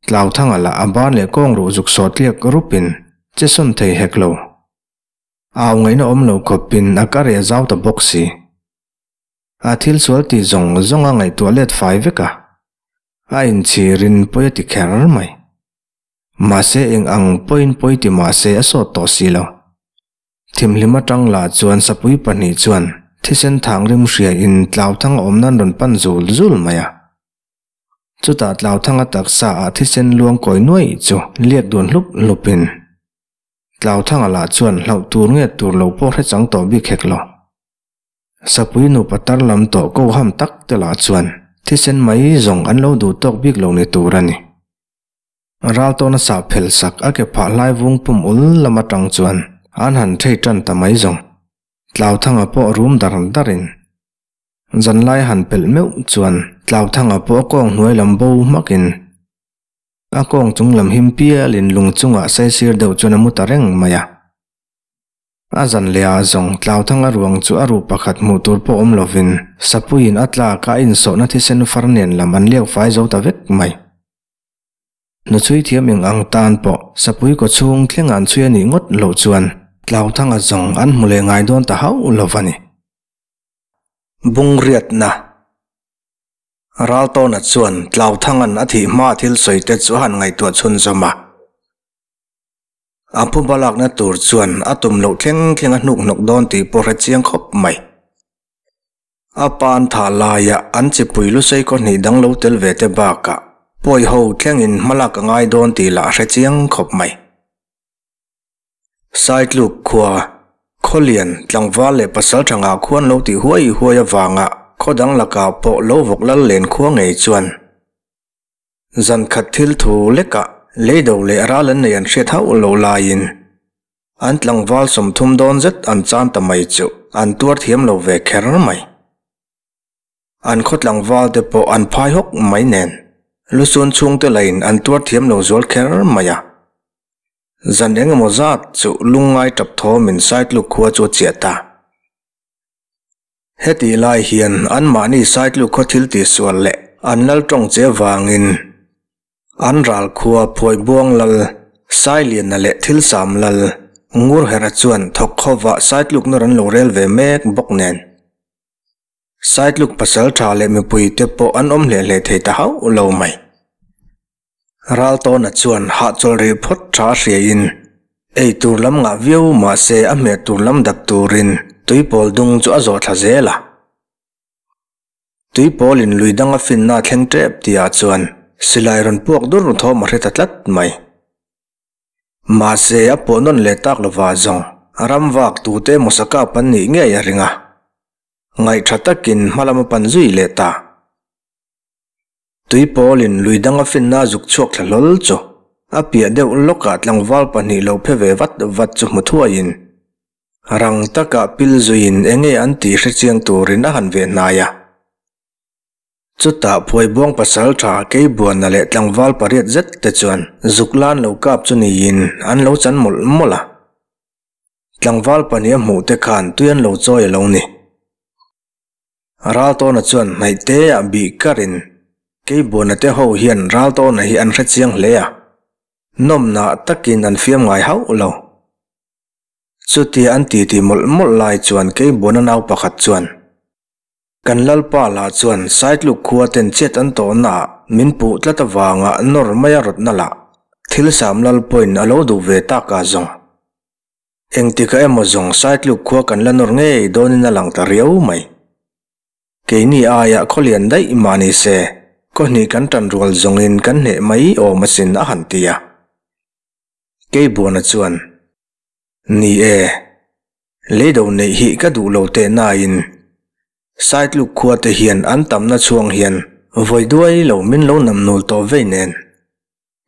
Tlauthanga lah a ban leh kawng ruh zuk sawh tliak rupin che sawn thei hek lo. Au ngaihna awm lo khawpin a ka reh zau ta bawk si. A thil sual tih zawng zawng a ngaihtuah let fai vek a. A inchhirin pawi a ti kher mai. Mahse eng ang pawhin pawi ti mahse a sawt tawh si lo. Thimhlim atang lah chuan sapui pahnih chuan thisen thang rim hria in Tlauthanga awm nan rawn pan zul zul mai a. Chutah Tlauthanga taksa ah thisen luang kawi nuai chu liak dun hlup hlup in Tlauthanga lah chuan hlauh tur nge tur lo pawh hre chang tawh bik hek lo. Sapui nupa tar lam tawh ko ham tak te lah chuan thisen mai zawng an lo duh tawk bik lo ni tur a ni. Raltawna sah phel sak a ke phah hlai vung pum ul lam atang chuan an han thei tan ta mai zawng. Tlauthanga pawh rum dar darin zanlai han pelh meuh chuan Tlauthanga pawh a kawng hnuai lam bo hmakin a kawng chung lam him pialin lung chungah saisir deuh chuan a mu ta reng mai a. A zan leh ah zawng Tlauthanga ruang chu a ru pakhat hmuh tur pawh awm lovin Sapuiin a tlak a insawhna thisen far nen lam an liak fai zo ta vek mai. Hnuchhui thiam eng ang tan pawh sapui kaw chhung thleng an chhui a nih ngawt loh chuan Tlauthanga zawng an hmu leh ngai dawn ta hauh lo va ni. Bungriatna Raltawna chuan Tlauthanga'n a thih hma thil sawi te chu a han ngaihtuah chhunzawm a. A phuba lakna tur chuan a tum loh thleng thleng a hnuk hnawk dawn tih pawh hre chiang khawp mai. A pan thah laia an chipui lusei khaw hnih dang lo tel ve te bakah pawi ho thlengin hmalak a ngai dawn tih lah a hre chiang khawp mai. Saitluk khua, Khawlian, tlangval leh pasal tha ngah khuan lo tih huai huai avanga khaw dang lakah pawh lo vawk lal len khua ngei chuan zan khat thil thu lekah leido leh ral an nei an hriat hauh loh laiin An tlangval 30 dawn zet an chan ta mai chu an tuar thiam lo ve kher mai. An khaw tlangval te pawh an phai hawk mai nen lusun chhungte lain an tuar thiam lo zual kher mai a. Zan eng emaw zat chu lungngai tap thawmin Saitluk khua chu a chiah ta. Hetih lai hian anmahni Saitluk khaw thil tihsual leh an lal tawng che vangin. An ral khua Phuaibuang lal Sailiana leh Thilsam lal Ngurhera chuan thawk khawvah Saitlukna rawn lo rel ve mek bawk nen. Saitluk pasal tha leh mipuite pawh an awm hle hle thei ta hauh lo mai. Raltawna chuan hahchawl rih phawt tha hriain ei tur lam ngah viau mahse a hmeh tur lam dap turin tuipawl dung chu a zawh thla zel a. Tuipawlin lui dang a finna a thleng tep tihah chuan silai rawn puak dur thawm a hre ta tlat mai. Mahse, a pawh nawn leh tak lovah zawng ram vak tute emaw sakap an nih ngei a ring a. Ngaihṭha takin hma lam a pan zui leh ta. Tuipawlin lui dang a finna a zuk chhuak thla hlawl chu a piah deuh lawkah tlangval pahnih lo phe ve vat vat chu hmu thuaiin rang taka pil zuiin enge an tih hrechiang turin a han ve hnai a. Chutah Phuaibuang pasalṭha Keibuana leh tlangval pariat zet te chuan zuk lan lo kap chu niin an lo chan mawlh mawlh a. Tlangval pahnih a hmuh te khan tui an lo chawi a lo ni. Raltawna chuan hnaihte ah bih karin Keibuana te ho hian Raltawna hi an hrechiang hle a, nawmnah takin an fiam ngai hauh lo. Chutia an titi mawlh mawlh lai chuan Keibuana nau pakhat chuan, Kan Lalpa lah chuan Saitluk khua ten chet an tawhnaah min puh tlat avanga nawr mai a rawtna lah thil sam lal pawhin a lo duh ve tak a zawng. Engtikah emaw zawng Saitluk khua kan la nawr ngei dawnin a lang ta riau mai. Keini aia khaw lian daih mah ni se, khaw hnih kan tan rual zawngin kan hneh mai awm asin a han ti a. Keibuana chuan, Ni e, Leido neih hi ka duh lo teh nain Saitluk khua te hian an tamna chhuang hian vawi duai lo min lo nam nul tawh vei nen.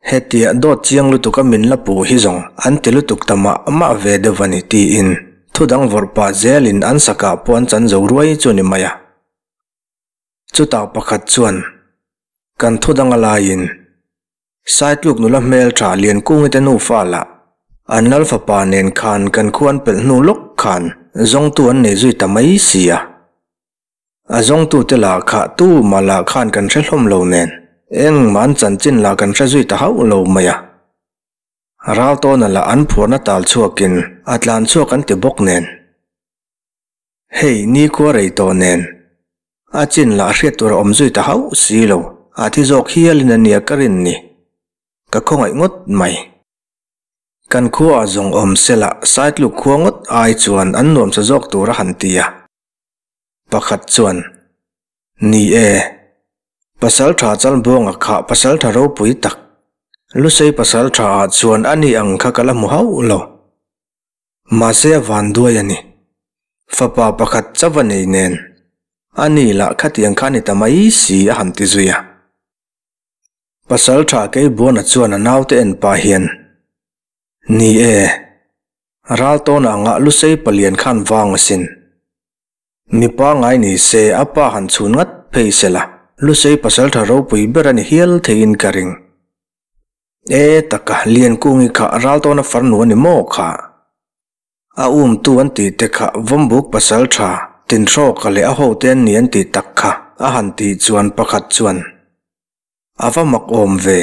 Hetia dawt chiang lutuk a min la puh hi zawng an ti lutuk ta mah mah ve deuh a ni tiin thu dang vawrh pah zelin an sakah pawh an chan zo ruai chu a ni mai a. Chutah pakhat chuan kan thu dang a laiin Saitluk nula hmeltha Liankungi te nufa lah an lal fapa nen khan kan khu an pelh hnu lawk khan zawngtu an nei zui ta mai si a. A zawngtute lah kha tu mah lah khan kan hre hlawm lo nen engmah an chanchin lah kan hre zui ta hauh lo mai a. Raltawna lah an phuarna tal chhuakin a tlan chhuak an ti bawk nen. Hei, nikhua rei tawh nen. A chin lah hriat tur a awm zui ta hauh si lo, a thi zawk hialin a nia ka rin ni. Ka khawngaih ngawt mai. Kan khuaah zawng awm sela Saitluk khua ngawt ai chuan an nuamsa zawk tur a han ti a. Pakhat chuan, Ni e, Pasaltha Chalbuanga kha pasaltha ropui tak, Lusei pasaltha ah chuan a ni ang kha ka la hmu hauh lo. Mahse a van duai a ni. Fapa pakhat chauh a nei nen, a ni lah khatiang kha a ni ta mai si a han ti zui a. Pasal tha Keibuana chuan a naute en pah hian, Ni e, Raltawna angah Lusei palian khan vang asin. Mipa ngai ni se a pa han chhun ngat phei sela, Lusei pasal tha ropui ber a ni hial theiin ka ring. E taka, Liankungi kha Raltawna farnu a ni maw kha? A umtu an tih te kha Vawmbuk pasal tha, Tinhrawka leh a hote an ni an tih tak kha a han tih chuan pakhat chuan, A va mak awm ve,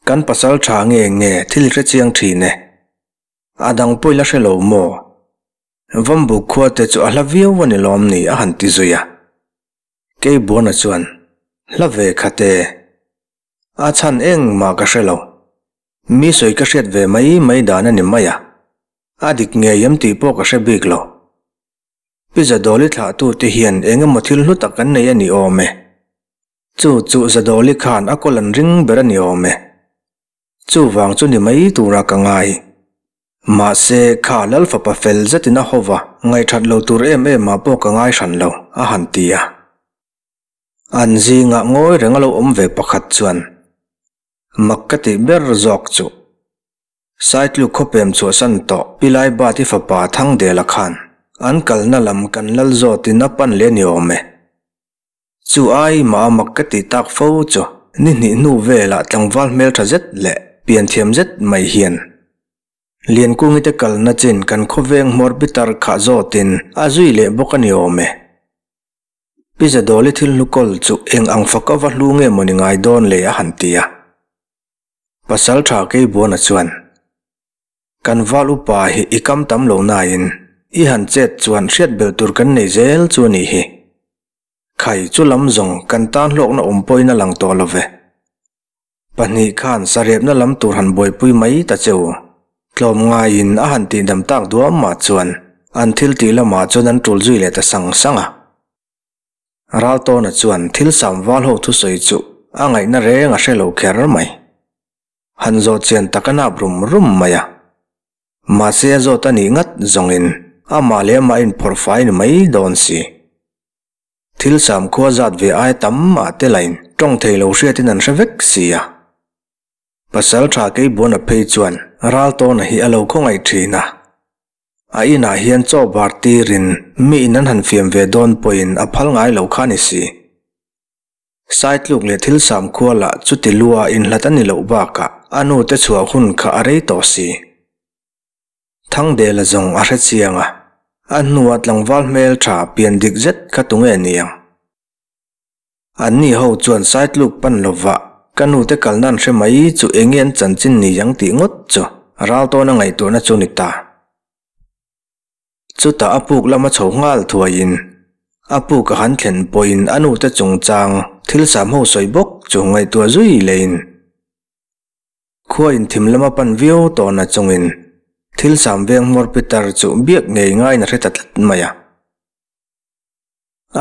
kan pasal tha nge nge thil hre chiang thin e. A dang pawh i la hre lo maw? Vawmbuk khua te chu a hla viau a ni lawm ni a han ti zui a. Keibuana chuan, Hla ve khat e. A chhan engmah ka hre lo. Mi sawi ka hriat ve mai mai dan a ni mai a. A dik ngei em tih pawh ka hre bik lo. Pi Zadawli thlahtute hian eng emaw thil hlu tak an nei a ni awm e. Chu chu Zadawli khan a kawl an ring ber a ni awm e. Chuvang chu ni mai tura ka ngai. Mahse, kha Lal fapa fel zetin a hova ngaihthat lo tur em em ah pawh ka ngai hran lo, a han ti a. An zingah ngawi reng a lo awm ve pakhat chuan mak ka tih ber zawk chu Saitluk khawpem chhuahsan tawh Pi Laibati fapa Thangdela khan an kalna lam kan lal zawtin a pan leh ni awm e. Chu ai mah a mak ka tih tak fo chu ni hnih hnu velah tlangval hmeltha zet leh pianthiam zet mai hian Liankungi te kalna chin kan khawveng hmawr bitar khah zawtin a zui leh bawk a ni awm e. Pi Zadawli thil hlu kawl chu eng ang fak ava hlu nge maw ni ngai dawn le a han ti a. Pasalṭha Keibuana chuan, Kan val upa hi i kam tam lo nain i han chet chuan hriat belh tur kan nei zel chu a nih hi. Khai chu lam zawng kan tan hlawkna awm pawhin a lang tawh lo ve. Pahnih khan sarepna lam tur han buaipui mai ta che u. Tlawm ngaiin a han tihdam tak duam mah chuan an thil tih lamah chuan an tul zui leh ta sang sang a. Raltawna chuan thil sam val ho thusawi chu a ngaihna reng a hre lo kher mai. Han zawh chian tak a nap rum rum mai a. Mahse a zawt a nih ngat zawngin amah leh amah a inphawrh fai ni mai dawn si. Thil samkhua zat ve ai tam mah te lain tawng thei lo hriatin an hre vek si a. Pasal tha Keibuana phei chuan Raltawna hi a lo khawngaih thin a. A inah hian chaw bar tirin mi in an han fiam ve dawn pawhin a phal ngai lo kha ni si. Saitluk leh thil samkhua lah chuti lua inhlat a ni loh bakah a nu te chhuah hun kha a rei tawh si. Thangdela zawng a hre chiang a, a hnuah tlangval hmel tha pian dik zet kha tunge niang? Anni ho chuan Saitluk pan lova ka nute kalna an hre mai chu enge an chanchin ni ang tih ngawt chu Raltawna ngaihtuahna chu ni ta. Chutah a puk lama chho nghal thuaiin a puk a han thlen pawhin a nute chungchang thil sam ho sawi bawk chu ngaihtuah zui leiin Khua inthim lama pan viau tawhna chungin thil sam veng hmawr pitar chu biak ngei ngaiin a hre ta tlat mai a.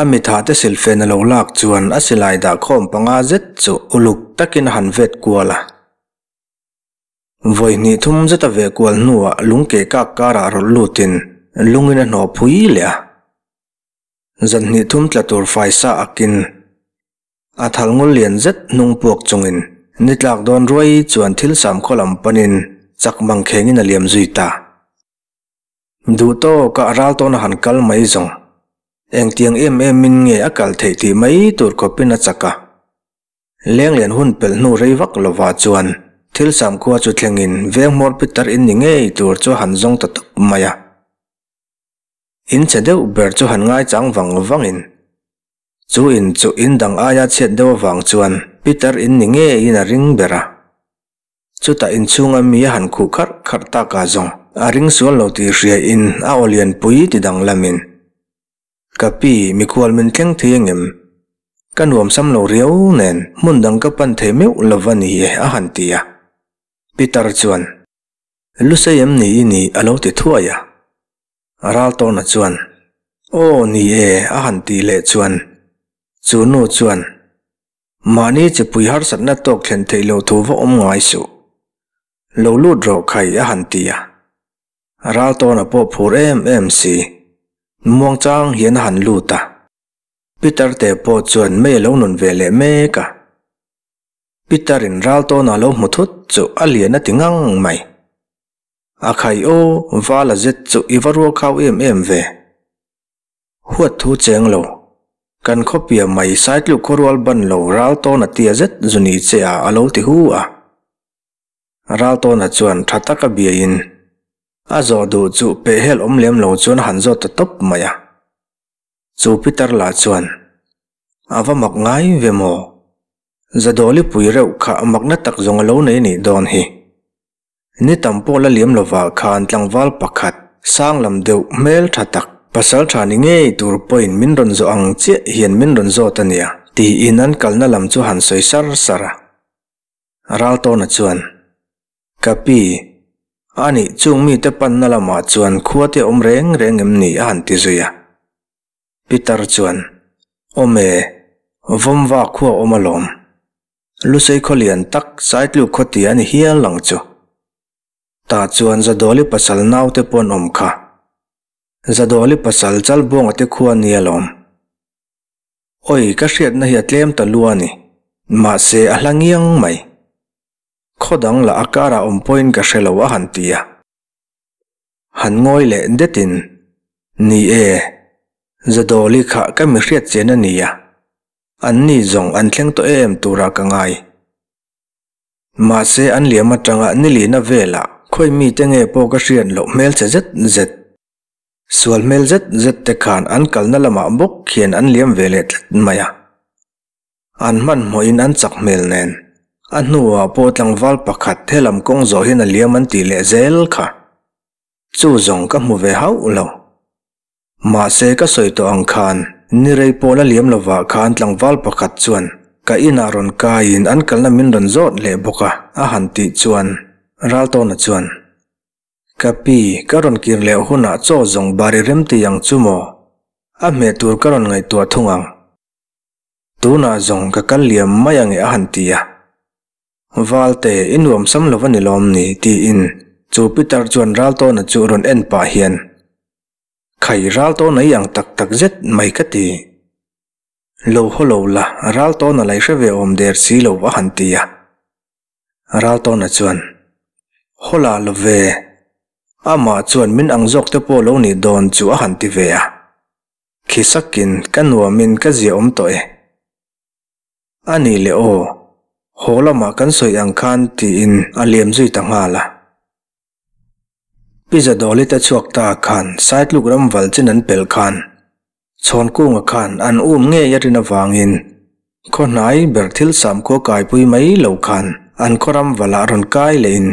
A mitha te silfen a lo lak chuan a silai dah khawm panga zet chu uluk takin a han vet kual a. Vawi hnih thum zet a veh kual hnuah lungke kak karah rawlh lutin lungin a hnawh phui leh a. Zan hnih thum tla tur faisa akin A thal ngul lian zet hnung puak chungin ni tlak dawn ruai chuan thil sam khaw lam panin chak mang khengin a liam zui ta. Duh tawkah a ral tawn a han kal mai zawng. Engtiang em emin nge a kal theih tih mai tur khawpin a chak a. Lenglian hun pelh hnu rei vak lovah chuan thil sam khua chu thlengin veng hmawr pitar in ni ngei tur chu a han zawng ta tawp mai a. In chhe deuh ber chu han ngaichang vang vangin Chu in chu in dang aia chhiat deuh avang chuan Peter in ni ngeiin a ring ber a. Chutah inchhunga mi a han khuh kharh kharh takah zawng a ring sual lo tih hria in a aw lianpui ti dang lamin, Ka pi, mikhual min thleng thei angem? Ka nuamsam lo riau nen hmun dang ka pan thei meuh lova ni e a han ti a. Peter chuan, Lusei em ni i nih a lo ti thuai a. Raltawna chuan, Aw ni e, a han tih leh chuan, chu nu chuan, Mahni chipui harsatna tawk thlen theih loh thu va awm ngai suh. Lo lut rawh khai a han ti a. Raltawna pawh phur em em si, muangchang hian a han lut a. Peter te pawh chuan mei a lo nun ve leh mek a. Peter-in Raltawna lo hmu thut chu a lian a ti ngang mai. A khai aw, vala zet chu i va rual khau em em ve. Huat thu cheng lo. Kan khawpia mai Saitluk khawrual ban lo Raltawna tia zet zu ni che a a lo ti hu a. Raltawna chuan tha taka biaiin a zawh duh chu pehhel awm lem lo chuan a han zawt ta tawp mai a. Chu Peter lah chuan a va mak ngai ve maw? Zadawli pui reuh kha makna tak zawng a lo nei nih dawn hi. Ni tam pawh la liam lovah khan tlangval pakhat, sang lam deuh hmel tha tak, pasal tha ni ngei tur pawhin min rawn zawh ang chiah hian min rawn zawt a nia, tiin an kalna lam chu han sawi sar sar a. Raltawna chuan, Ka pi, a nih chung mite panna lamah chuan khua te awm reng reng em ni? a han ti zui a. Pitar chuan, Awm e, vawmva khua awm alawm. Lusei khaw lian tak Saitluk khaw tia a ni hial ang chu. Tah chuan Zadawli pasal naute pawh an awm kha. Zadawli pasal Chalbuanga te khua a nia lawm. Awi, ka hriatna hi a tlem ta lu a ni. Mahse, a hla ngiang mai. Khaw dang lah a karah awm pawhin ka hre lo a han ti a. Han ngawi leh detin, Ni e, Zadawli kha ka mi hriat chen a nia. An ni zawng an thleng tawh em turah ka ngai. Mahse an liam atanga nilina velah khawi mite nge pawh ka hriat loh hmelchhe zet zet, sual hmel zet zet te khan an kalna lamah bawk hian an liam ve leh tlat mai a. An hmanhmawhin an chak hmel nen A hnuah pawh tlangval pakhat helam kawng zawh hian a liam an tih leh zel kha. Chu zawng ka hmu ve hauh lo. Mahse ka sawi tawh ang khan ni rei pawh la liam lovah khan tlangval pakhat chuan ka inah rawn kaiin an kalna min rawn zawt leh bawk a, a han tih chuan Raltawna chuan, Ka pi, ka rawn kir leh hunah chaw zawng bar i rem ti ang chu maw? A hmeh tur ka rawn ngaihtuah thung ang. Tunah zawng ka kal liam mai ange a han ti a. Valte, i nuamsam lo a ni lawm ni? tiin chu pitar chuan Raltawna chu rawn en pah hian, Khai Raltawna i ang tak tak zet mai ka ti. Lo haw lo la, Raltawna lai hre ve awm der si lo a han ti a. Raltawna chuan, Haw lah lo ve, amah chuan min ang zawk te pawh lo nih dawn chu a han ti ve a. Khi sakin ka nuamin ka zia awm tawh e. A nih leh aw, haw lamah kan sawi ang khan tiin a liam zui ta nghal a. Pi Zadawlite chhuak ta khan Saitluk ram val chin an pelh khan Chhawnkunga khan an um ngei a rin avangin khaw hnai ber thil samkhua kaipui mai lo khan an khaw ram valah rawn kai lehin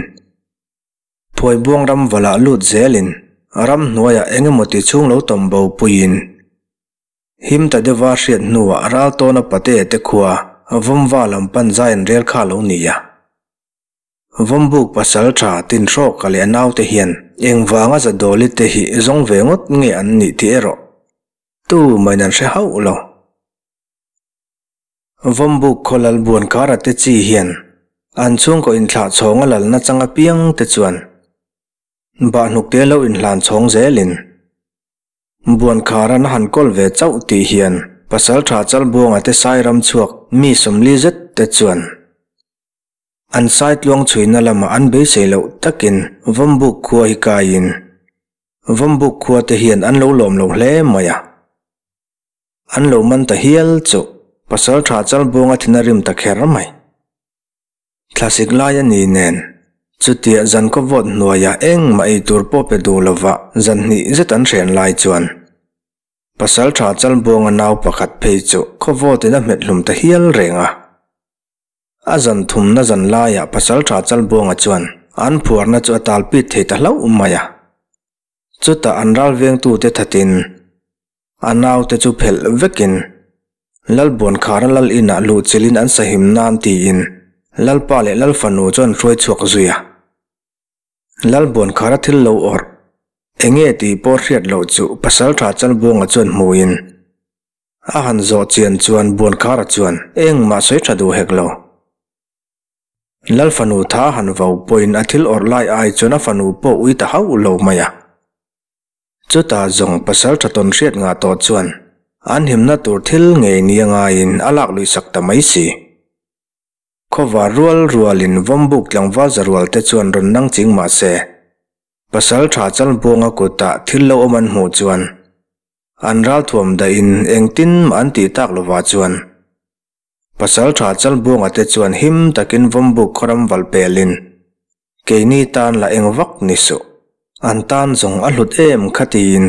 Phuaibuang ram valah lut zelin ram hnuaiah eng emaw ti chhung lo tawm bo puiin him ta deuha hriat hnuah Raltawna Patea te khua Vawmva lam pan zai an rel kha lo ni a. Vawmbuk pasal tha Tinhrawka leh a naute hian engvanga Zadawli te hi zawng ve ngawt nge an nih tih erawh tu main an hre hauh lo. Vawmbuk khaw lal Buankara te chi hian an chhungkaw inthlah chhawnga lalna chang apiang te chuan Bahhnukte lo inhlan chhawng zelin Buankharan a han kawl ve chauh tih hian pasal tha Chalbuanga te Sairam chhuak mi 40 zet te chuan An saitluang chhuina lamah an beisei loh takin Vawmbuk khua hi kaiin Vawmbuk khua te hian an lo lawm lo hle mai a. An lo man ta hial chu pasal tha Chalbuanga thin a rim ta kher mai. Thlasik lai a ni nen chutia zan khaw vawt hnuaiah engmah ei tur pawh pe duh lova zan hnih zet an hren lai chuan pasal tha Chalbuanga nau pakhat phei chu khaw vawtin a hmet hlum ta hial reng a. A zan thumna zan laiah Pasalṭha Chalbuanga chuan an phuarna chu a talpit thei ta hlauh mai a. Chutah an ral vengtute thatin a naute chu phelh vekin Lalbuankhara lal inah luhchilhin an sahim nan tiin Lalpa leh Lalfanu chu an hruai chhuak zui a. Lalbuankhara thil lo awrh enge tih pawh hriat loh chu Pasalṭha Chalbuanga chuan hmuin A han zawh chian chuan Buankhara chuan engmah sawi tha duh hek lo. Lal fanu tha han vo pawhin a thil awrh lai ai chuan a fanu pawh ui ta hauh lo mai a. Chutah zawng pasal tha tawn hriat ngah tawh chuan an himna tur thil ngei ni a ngaiin a lak lui sak ta mai si. Khawvar rual rualin Vawmbuk tlangval za rual te chuan rawn nang ching mah se, pasal tha Chalbuanga kutah thil lo awm an hmuh chuan An ralthuam dahin engtin mah an tih tak lovah chuan Pasal tha Chalbuanga te chuan him takin Vawmbuk khawram valh pelin keini tan la eng vak ni suh. An tan zawng a hlut em kha tiin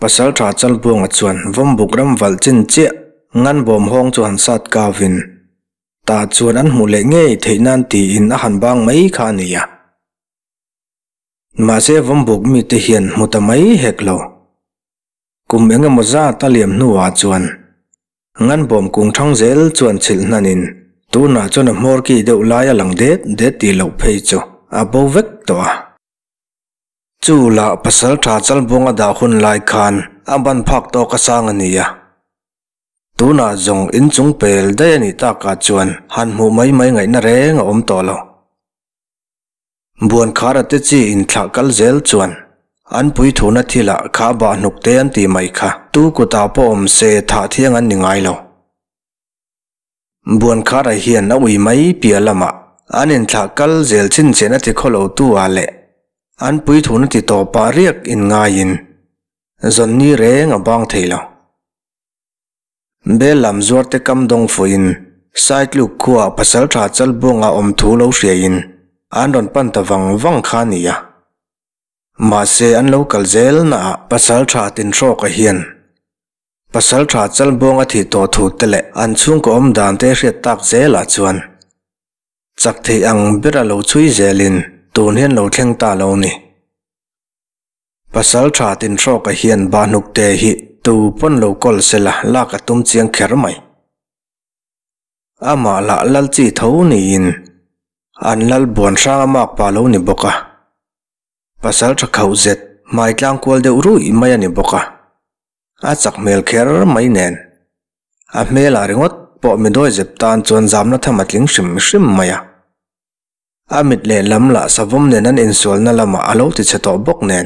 Pasal tha Chalbuanga chuan Vawmbuk ram valh chin chiah nganbawm hawng chu han sat kavin tah chuan an hmuh leh ngei theih nan tiin a han bang mai kha a ni a. Mahse Vawmbuk mite hian hmu ta mai hek lo. Kum eng emaw zat a liam hnuah chuan Nganbawm kung thang zel chuan chhilh hnanin tunah chuan a hmawr ki deuh lai a lang det det tih loh phei chu a bo vek tawh a. Chu lah pasal tha Chalbuanga dah hun lai khan a ban phak tawk a sang a ni a. Tunah zawng inchung pel daih a nih takah chuan han hmuh mai mai ngaihna reng a awm tawh lo. Buankhara te chi inthlah kal zel chuan an puithuna thilah kha bah hnuk te an tih mai kha tu kutah pawh awm se thah thiang an ni ngai lo. Buankhara hian a ui mai piah lamah an inthlah kal zel chhinchhiah na ti khawlo tu ah leh an puithuna ti tawpah riak in ngaiin zawnni reng a bang thei lo. Bel lam zuarte kam dawng fuihin Saitluk khuaah pasalṭha Chalbuanga awm thu lo hriaiin an rawn pan ta vang vang kha a ni a. Mahse an lo kal zel naah pasalṭha Tinhrawka hian pasalṭha Chalbuanga thih tawh thu te leh an chhungkaw awm dan te hriat tak zelah chuan. Chak thei ang bera lo chhui zelin tun hian lo thleng ta lo ni. Pasal tha Tinhrawka hian Bahnukte hi tu pawn lo kawl sela lak a tum chiang kher mai. Amah lah lal chi tho niin an lal buan hrang a makpa lo ni bawk a. Pasal tha khauh zet hmai tlang kual deuh ruih mai a ni bawk a. A chak hmel kher mai nen. A hmelah ringawt pawh mi dawizep tan chuan zamna tham a tling hrim hrim mai a. A mit lehlam lah savawm nen an insualna lamah a lo ti chhe tawh bawk nen,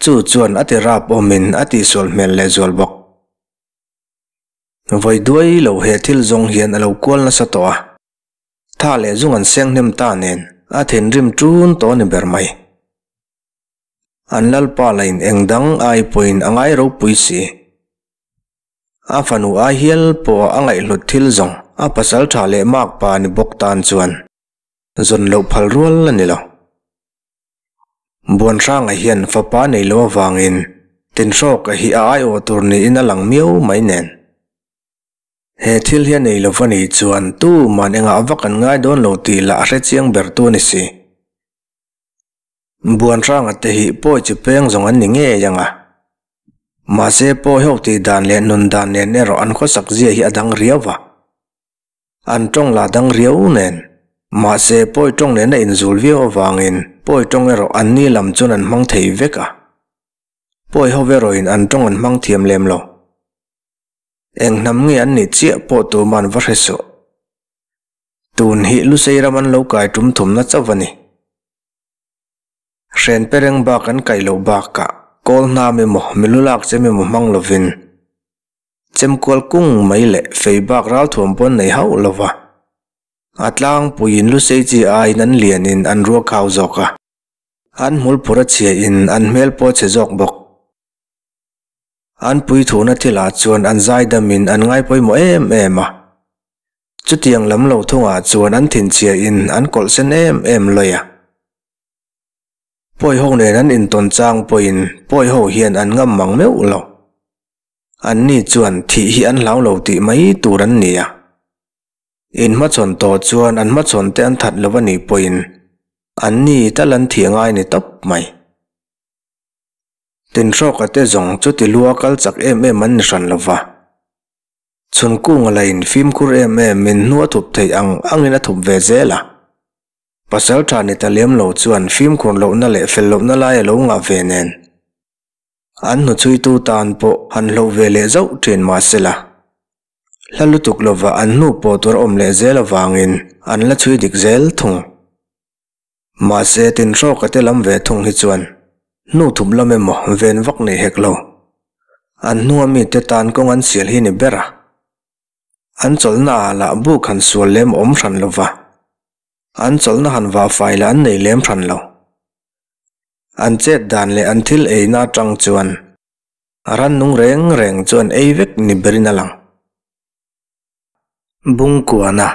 chu chuan a ti rap awmin a tihsual hmel lehzual bawk. Vawi duai lo he thil zawng hian a lo kual nasa tawh a. Tha leh zung an seng hnem ta nen a thinrim ṭun tawh a ni ber mai. An lalpa lain eng dang ai pawhin a ngai ropui si. A fanu ai hial pawh a ngaihhlut thil zawng a pasal tha leh mak pa ni bawk tan chuan zawn loh phal rual a ni lo. Buanhranga hian fapa nei lo avangin Tinhrawka hi a aiawh tur niin a lang miau mai nen. He thil hi a nei lova nih chuan tuman engah vak an ngai dawn lo tih lah a hrechiang ber tu a ni si. Buanhranga te hi pawi chi peng zawng an ni ngei ang a. Mahse pawi ho tih dan leh nun dan nen erawh an khawsak zia hi a dang riau va. An tawng lah dang riau nen. Mahse pawi tawng nen a inzul viau avangin pawi tawng erawh an ni lam chuan an hmang thei vek a. Pawi ho erawhin an tawng an hmang thiam lem lo. Eng hnam nge an nih chiah pawh tuman va hre suh. Tun hi Lusei ram an lo kai tum thumna chauh a ni. Hren pereng bak an kaih loh bakah kawl hnam emaw milu lak chem emaw hmang lovin chemkual kung mai leh fei bak ralthuam pawn nei hauh lova a tlangpuiin Lusei chi aiin an lianin an ruak khau zawk a, an hmulphur a chhiain an hmel pawh a chhe zawk bawk. An puithuna thilah chuan an zaidamin an ngaipawimawh em em a. Chutiang lam lo thungah chuan an thinchhiain an kawlh sen em em lawi a. Pawi ho nen an intawn chang pawhin pawi ho hian an ngam mang meuh lo. Anni chuan thih hi an hlau lo tih mai tur an ni a. Inhmachhawn tawh chuan an hmachhawn te an that lo a nih pawhin anni tal an thih ngai ni tawp mai. Tinhrawka te zawng chuti lua kal chak em em an ni hran lo va. Chhunkunga lain fimkhur em em min hnu a thup theih ang angin a thup ve zel a. Pasal tha ni ta lem lo chuan fimkhur lohna leh fel lohna lai a lo ngah ve nen. An hnuchhuitu tan pawh han hloh ve leh zauh thin mah sela. Hla lutuk lova an hnu pawh tur a awm leh zel avangin an la chhui dik zel thung. Mahse Tinhrawka te lam ve thung hi chuan hnu thup lam emaw ven vak nei hek lo. An hnunga mite tan kawng an sial hi ni ber a. An chawlhna ah lah buk han sual lem awm hran lo va. An chawlhna han vah fai lah an nei lem hran lo. An chet dan leh an thil eina atang chuan rannung reng reng chu an ei vek ni berin a lang. Bungkuana.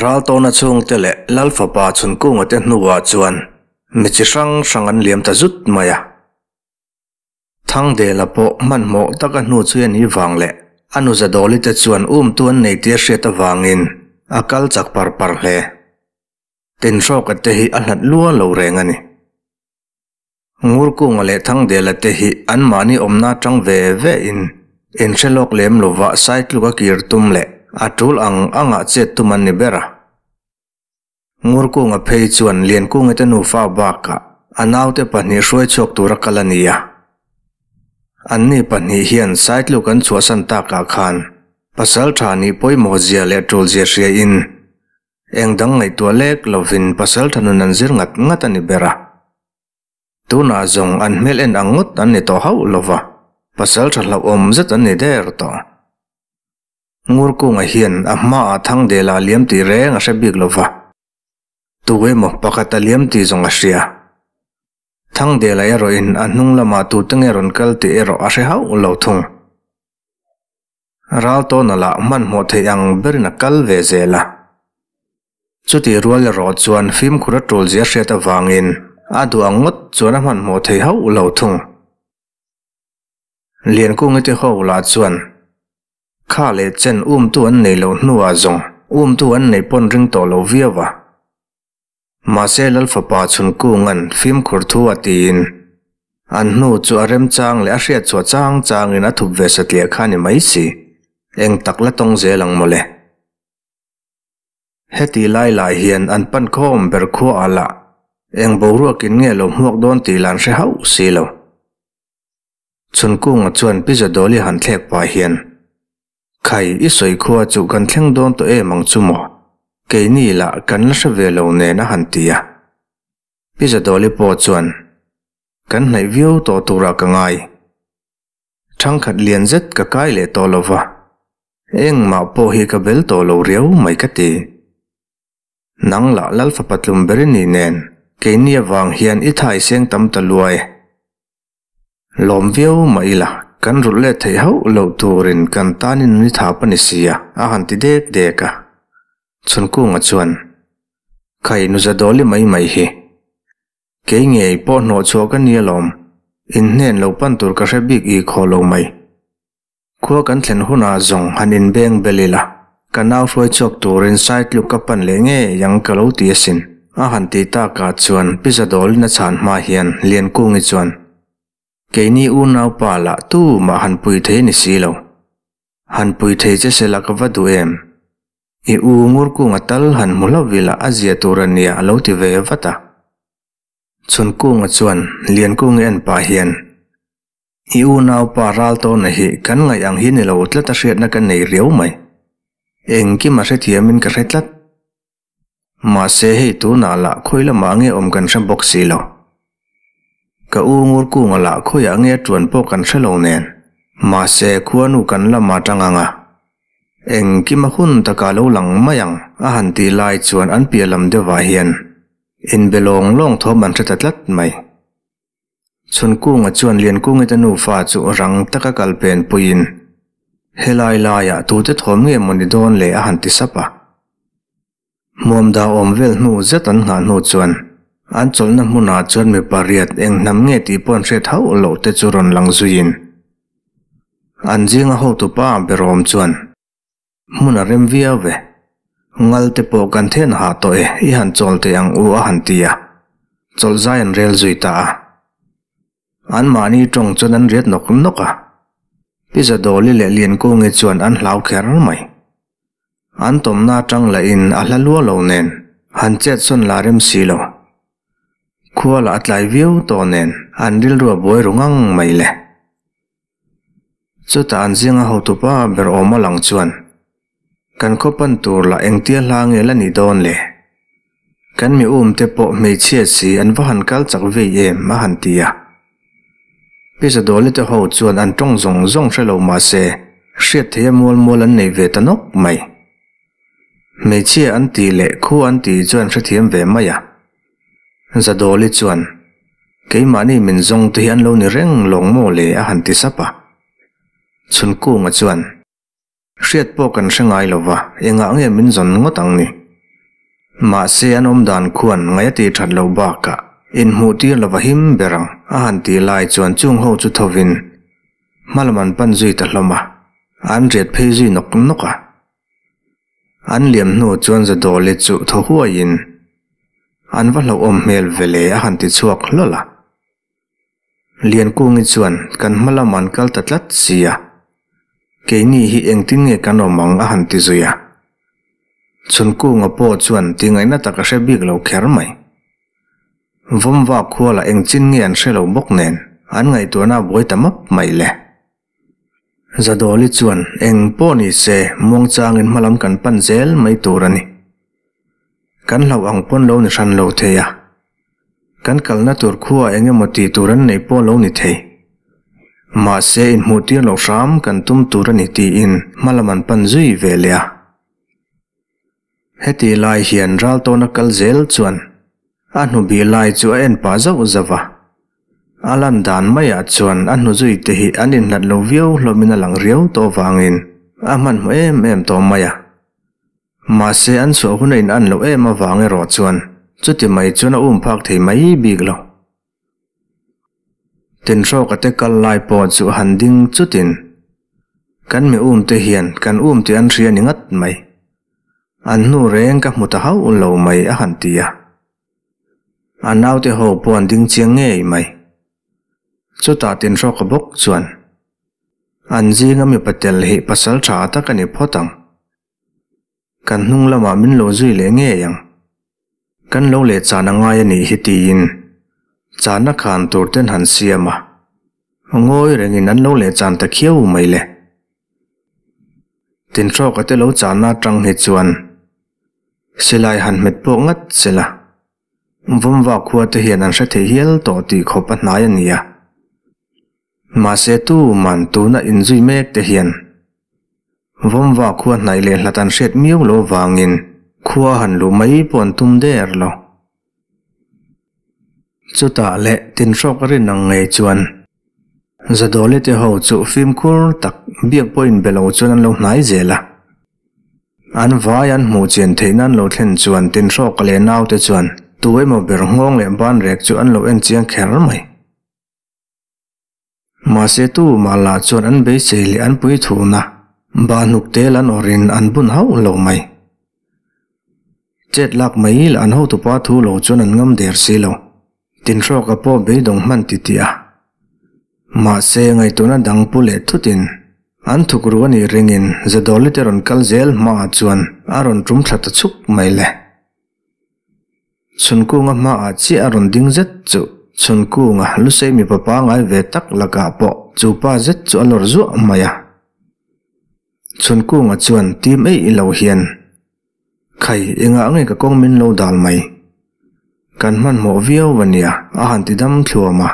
Raltawna chhungte leh Lal fapa Chhunkunga te hnuah chuan mi chi hrang hrang an liam ta zut mai a. Thangdela pawh hmanhmawh taka hnu chu a nih vang leh a nu Zadawli te chuan umtu an nei tih a hriat avangin a kal chak par par hle. Tinhrawka te hi a hlat lua lo reng a ni. Ngurkunga leh Thangdela te hi anmahni awmna atang ve ve in inhre lawk lem lova Saitluk a kir tum leh a tul ang angah chet tum an ni ber a. Ngurkunga phei chuan Liankunga te nufa bakah a naute pahnih hruai chhuak tura kal a ni a. Anni pahnih hian Saitluk an chhuahsan takah khan pasal tha nih pawimawh zia leh tul zia hria in eng dang ngaihtuah lek lovin pasal tha nun an zir ngat ngat a ni ber a. Tunah zawng an hmel en ang ngawt an ni tawh hauh lo va, pasal tha hlauhawm zet an ni der tawh. Ngurkunga hian a hmaah Thangdela a liam tih reng a hre bik lo va, tu emaw pakhat a liam tih zawng a hria. Thangdela erawhin a hnung lamah tute nge rawn kal tih erawh a hre hauh lo thung. Raltawna lah hmanhmawh theih ang berin a kal ve zel a. Chutih rual erawh chuan fimkhur a tul zia hriat avangin a duh ang ngawt chuan a hmanhmawh thei hauh lo thung. Liankungi te ho lah chuan kha leh chen umtu an nei loh hnuah zawng umtu an neih pawn ring tawh lo viau a. Mahse Lal fapa chhun kunga'n fimkhur thu a tiin an hnu chu a remchang leh a hriat chhuah chang changin a thup ve satliah kha a ni mai si. Eng tak la tawng zel ang mawle. Heti lai lai hian an pan khawm ber khua ah lah eng boruakin nge lo hmuak dawn tih lah an hre hauh si lo. Chhunkunga chuan Pi Zadawli han thlek pah hian, Khai, i sawi khua chu kan thleng dawn tawh em ang chu maw? Keini lah kan la hre ve lo nen a han ti a. Pi Zadawli pawh chuan, Kan hnaih viau tawh turah ka ngai. Thangkhat lian zet ka kai leh tawh lo va, engmah pawh hi ka bel tawh lo riau mai ka ti. Nang lah Lal fapa tlum ber i ni nen, keini avang hian i thai seng tam ta luai. Lawm viau mah ila, kan rulh let theih hauh loh turin kan tanin ni thap a ni si a, a han ti dek dek a. Chhunkunga chuan, Khai nu Zadawli mai mai hi. Kei ngei pawh hnawh chhuah ka ni alawm, inhnen lo pan tur ka hre bik i khaw lo mai. Khua kan thlen hunah zawng han inbeng bel ila, ka nau hruai chhuak turin Saitluk ka pan leh ngei ang ka lo ti asin. A han ti takah chuan Pi Zadawlin a chhan hma hian Liankungi chuan, Keini unaupa lah tu mah han pui thei ni si lo. Han pui thei che se la ka va duh em? I u Ngurkunga tal han hmu hlauh ila a zia tur a nia a lo ti ve vat a. Chhunkunga chuan Liankungi en pah hian, I unaupa ral tawna hi kan ngaih ang hi ni lo tlat a hriatna ka nei riau mai. Engkim a hrethiamin ka hre tlat. Mahse hei tunah lah khawi lamah nge awm kan hre bawk si lo. Ka u Ngurkunga lah khawiah nge a tuan pawh kan hre lo nen. Mahse khuanu kan lamah tang ang a. Engkim a hun takah lo lang mai ang a han tih lai chuan an piah lam deuhah hian inbe lawng lawng thawm an hre ta tlat mai. Chhunkunga chuan Liankungite nufa chu rang taka kal pen puiin, Helai laiah tute thawm nge maw ni dawn le a han ti sap a. Hmuamda awm vel hnu zet an nghah hnu chuan an chawlhna hmunah chuan mi pariat eng hnam nge tih pawh an hriat hauh loh te chu rawn lang zuiin an zinga hotupa berawm chuan, Hmun a rem viau ve. Ngal te pawh kan then hah tawh e, i han chawl teh ang u a han ti a. Chawlh zai an rel zui ta a. Anmahni tawng chuan an riat nawk nawk a. Pi Zadawli leh Liankungi chuan an hlau kher mai. An tawmna atang lahin a hla lua lo nen han chet sawn la rem si lo. Khua lah a tlai viau tawh nen an rilru a buai ru ngang mai le. Chutah an zinga hotupa ber awm a lang chuan, Kan khaw pan tur lah engtia hla nge la nih dawn le? Kan mi um te pawh hmeichhia si an va han kal chak vei em? a han ti a. Pi Zadawli te ho chuan an tawng zawng zawng hre lo mah se, hriat theia mual mual an nei ve ta nawk mai. Hmeichhia an tih leh khu an tih chu an hrethiam ve mai a. Zadawli chuan, Keimahni min zawng te hi an lo ni reng lawng maw le a han ti sap a. Chhunkunga chuan, Hriat pawh kan hre ngai lo va, engah nge min zawn ngawt ang ni? Mahse an awm dan khuan ngaih a tih that loh bakah inhmuh tir lova him ber ang a han tih lai chuan chung ho chu thovin hma lam an pan zui ta hlawm a, an riat phei zui nawk nawk a. An liam hnu chuan Zadawli chu thaw huaiin an va hlauhawm hmel ve le a han ti chhuak hlawl a. Liankungi chuan kan hma lam an kal ta tlat si a, keini hi engtin nge kan awm ang a han ti zui a. Chhunkunga pawh chuan tingaihna tak a hre bik lo kher mai. Vawmva khualah engchin nge an hre lo bawk nen an ngaihtuahna a buai ta map mai le. Zadawli chuan eng pawh ni se muangchangin hmalam kan pan zel mai tur a ni. Kan hlauh ang pawn lo ni hran lo thei a. Kan kalna tur khua eng emaw tih tur an neih pawh lo ni thei. Mahse inhmuh tir loh hram kan tum tur a ni tiin hmalam an pan zui ve leh a. Heti lai hian ral tawna kal zel chuan a hnu bih lai chu a en pah zauh zauh a. A lan dan maiah chuan a hnu zui te hi an inhlat lo viau hlawmin a lang riau tawh vangin a hmanhmawh em em tawh mai a. Mahse an chhuah hun a in an loh em avang erawh chuan chuti mai chuan a um phak thei mai bik lo. Tinhrawka te kal lai pawh chu han ding chutin kan mi um te hian kan um tih an hria ni ngat mai. An hnu reng ka hmu ta hauh lo mai a han ti a. A naute ho pawh an ding chiang ngei mai. Chutah tinhrawka bawk chuan, An zinga mipa tel hi pasal tha tak a ni phawt ang. Kan hnung lamah min lo zui leh ngei ang. Kan lo leh chan a ngai a nih hi tiin chana khan tur ten han siam a, ngawi rengin an lo leh chan ta khiau mai le. Tinhrawka te lo chana atang hi chuan silai han hmet pawh ngat sela, Vawmva khua te hian an hre thei hial tawh tih khawp a hnai a ni a. Mahse tuman tuna inzui mek te hian Vawmva khua hnaih leh hlat an hriat miau lo vangin khua han luh mai pawh an tum der lo. Chutah leh tinhrawk a rin ang ngei chuan Zadawli te ho chu fimkhur tak biak pawh inbe lo chuan an lo hnai zel a. An vai an hmuh chian theih nan lo thlen chuan tinhrawka leh naute chuan tu emaw ber nghawng leh banrek chu an lo en chiang kher mai. Mahse tu mah lah chuan an beisei leh an puithuna bah hnuk tel an awrhin an bun hauh lo mai. Chet lak mai lah an hotupa thu lo chuan an ngam der si lo. Tinhrawka pawh beidawng hman ti tih a. Mahse ngaihtuahna dang pu leh thutin an thuk ru a nih ringin Zadawli te rawn kal zel hmaah chuan a rawn tum thla ta chuk mai le. Chhunkunga hmaah chiah a rawn ding zet chu Chhunkunga Lusei mipa pangai ve tak lakah pawh chu pa zet chu a lawr zuah mai a. Chhunkunga chuan tim eih lo hian, Khai, engah nge ka kawng min lo dal mai? Kan hmanhmawh viau a nia, a han ti dam thluam a.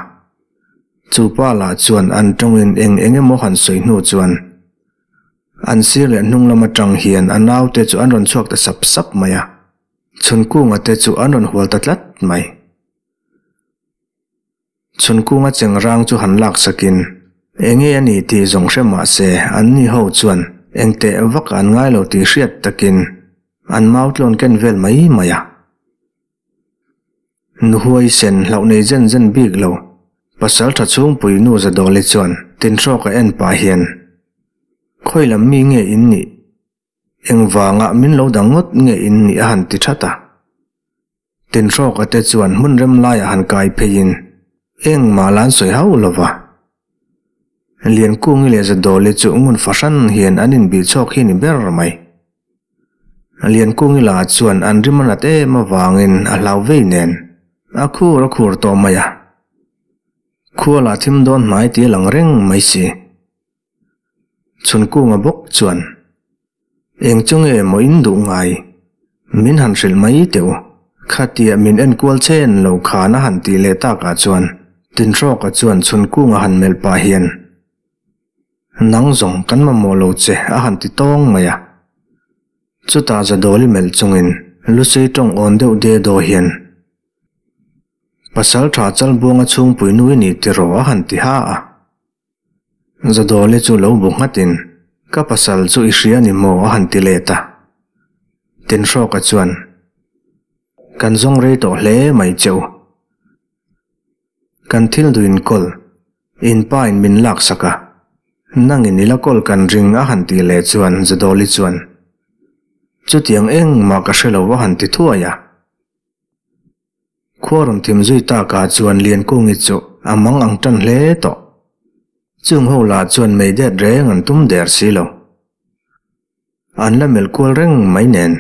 Chu pa lah chuan an tawngin eng eng emaw han sawi hnu chuan an sir leh hnung lam atang hian a naute chu an rawn chhuak ta sap sap mai a. Chhunkunga te chu an rawn hual ta tlat mai. Chhunkunga chengrang chu han lak sakin, Enge a ni tih zawng hre mah se an ni ho chuan engteh vak an ngai lo tih hriat takin an mau tlawn ken vel mai mai a. Nuhuai sen hlauh nei zen zen bik lo, pasal tha chhungpui nu Zadawli chuan tinhrawk a en pah hian, Khawi lam mi nge in nih? Engvanga min lo dang ngawt nge in nih a han ti that a. Tinhrawka te chuan hmun rem laiah han kai pheiin engmah la an sawi hauh lo va. Liankungi leh Zadawli chu ngun fahran hian an inbih chhawk hi ni ber mai. Liankungi lah chuan an rim a nat em avangin a hlau vei nen a khur a khur tawh mai a. Khua lah thim dawn hnai ti a lang reng mai si. Chhunkunga bawk chuan, Eng chu nge maw in duh ngai? Min han hrilh mai teh u. Khatia min enkual chen lo khan a han tih leh takah chuan Tinhrawka chuan Chhunkunga han melh pah hian, Nang zawng kan mamawh lo che a han ti tawng mai a. Chutah Zadawli melh chungin Lusei tawng awn deuh de daw hian, Pasal tha Chalbuanga chhungpui nu i ni tiraw a han ti ha a. Zadawli chu lo bu nghatin, Ka pasal chu i hria ni maw? a han ti let a. Tinhrawka chuan, Kan zawng rei tawh hle mai che u. Kan thil duh in kawl, in pa in min laksak a, nangin i la kawl kan ring a han tih leh chuan Zadawli chuan, Chutiang engmah ka hre lo a han ti thuai a. Khua rawn thim zui takah chuan Liankungi chu a mang ang tan hle tawh. Chung ho lah chuan mei det reng an tum der si lo. An la melh kual reng mai nen.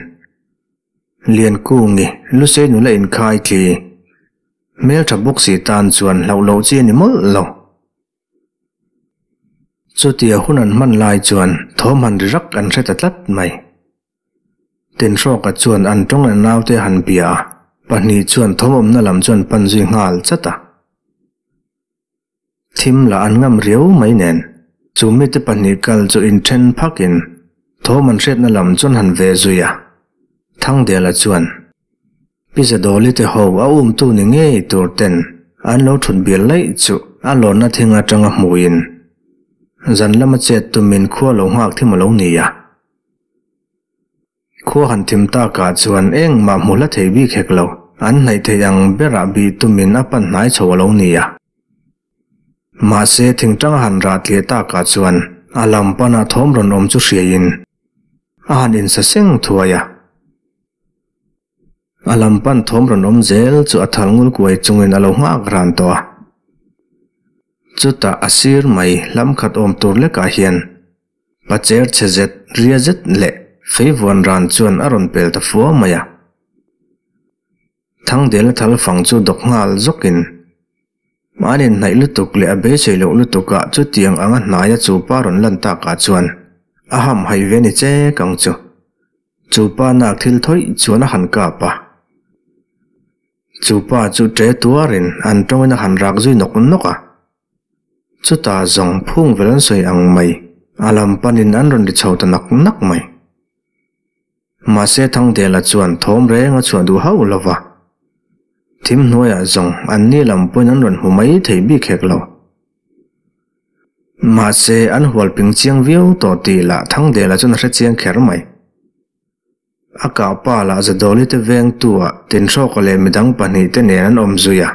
Liankungi Lusei nula inkhai thli hmeltha bawk si tan chuan hlauh loh chi a ni mawlh lo. Chutia hun an hman lai chuan thawm han ri rak an hre ta tlat mai. Tinhrawka chuan an tawng leh naute a han bia a, pahnih chuan thawmawmna lam chu an pan zui nghal chat a. Thim lah an ngam riau mai nen, chu mite pahnih kal chu inthen phakin thawm an hriatna lam chu an han ve zui a. Thangdela chuan, Pi Zadawli te ho a umtu ni ngei tur ten an lo thut bial laih chu a lawnna thing atanga hmuin zan lama chet tumin khua lo nghak thim a lo ni a. Khua han thim takah chuan engmah hmu hla thei bik hek lo, an hnaih theih ang berah bih tumin a pan hnai chho a lo ni a. Mahse thingtang a han rah tliah takah chuan a lam pana thawm rawn awm chu hriaiin a han insa seng thuai a. A lam pan thawm rawn awm zel chu a thal ngul kuai chungin a lo nghak ran tawh a. Chutah a sir mai hlam khat awm tur lekah hian pacher chhe zet, ria zet leh feivuan ran chuan a rawn pel ta fua mai a. Thangdela thal fang chu dawk nghal zawkin an inhnaih lutuk leh a beisei loh lutukah chutiang anga hnaia chu pa rawn lan takah chuan a hamhaih ve ni chek ang chu. Chu pa nak thil thawih chuan a han kap a. Chu pa chu ṭe tuarin an tawngin a han rak zui nawk nawk a. Chutah zawng phung vel an sawi ang mai, a lam panin an rawn ri chho ta nak nak mai. Mahse Thangdela chuan thawm reng a chhuah duh hauh lo va. Thim hnuaiah zawng an ni lam pawhin an rawn hmu mai thei bik hek lo. Mahse an hual ping chiang viau tawh tih lah Thangdela chuan a hre chiang kher mai. A kah pa lah Zadawli te vengtu ah Tinhrawka leh midang pahnihte nen an awm zui a.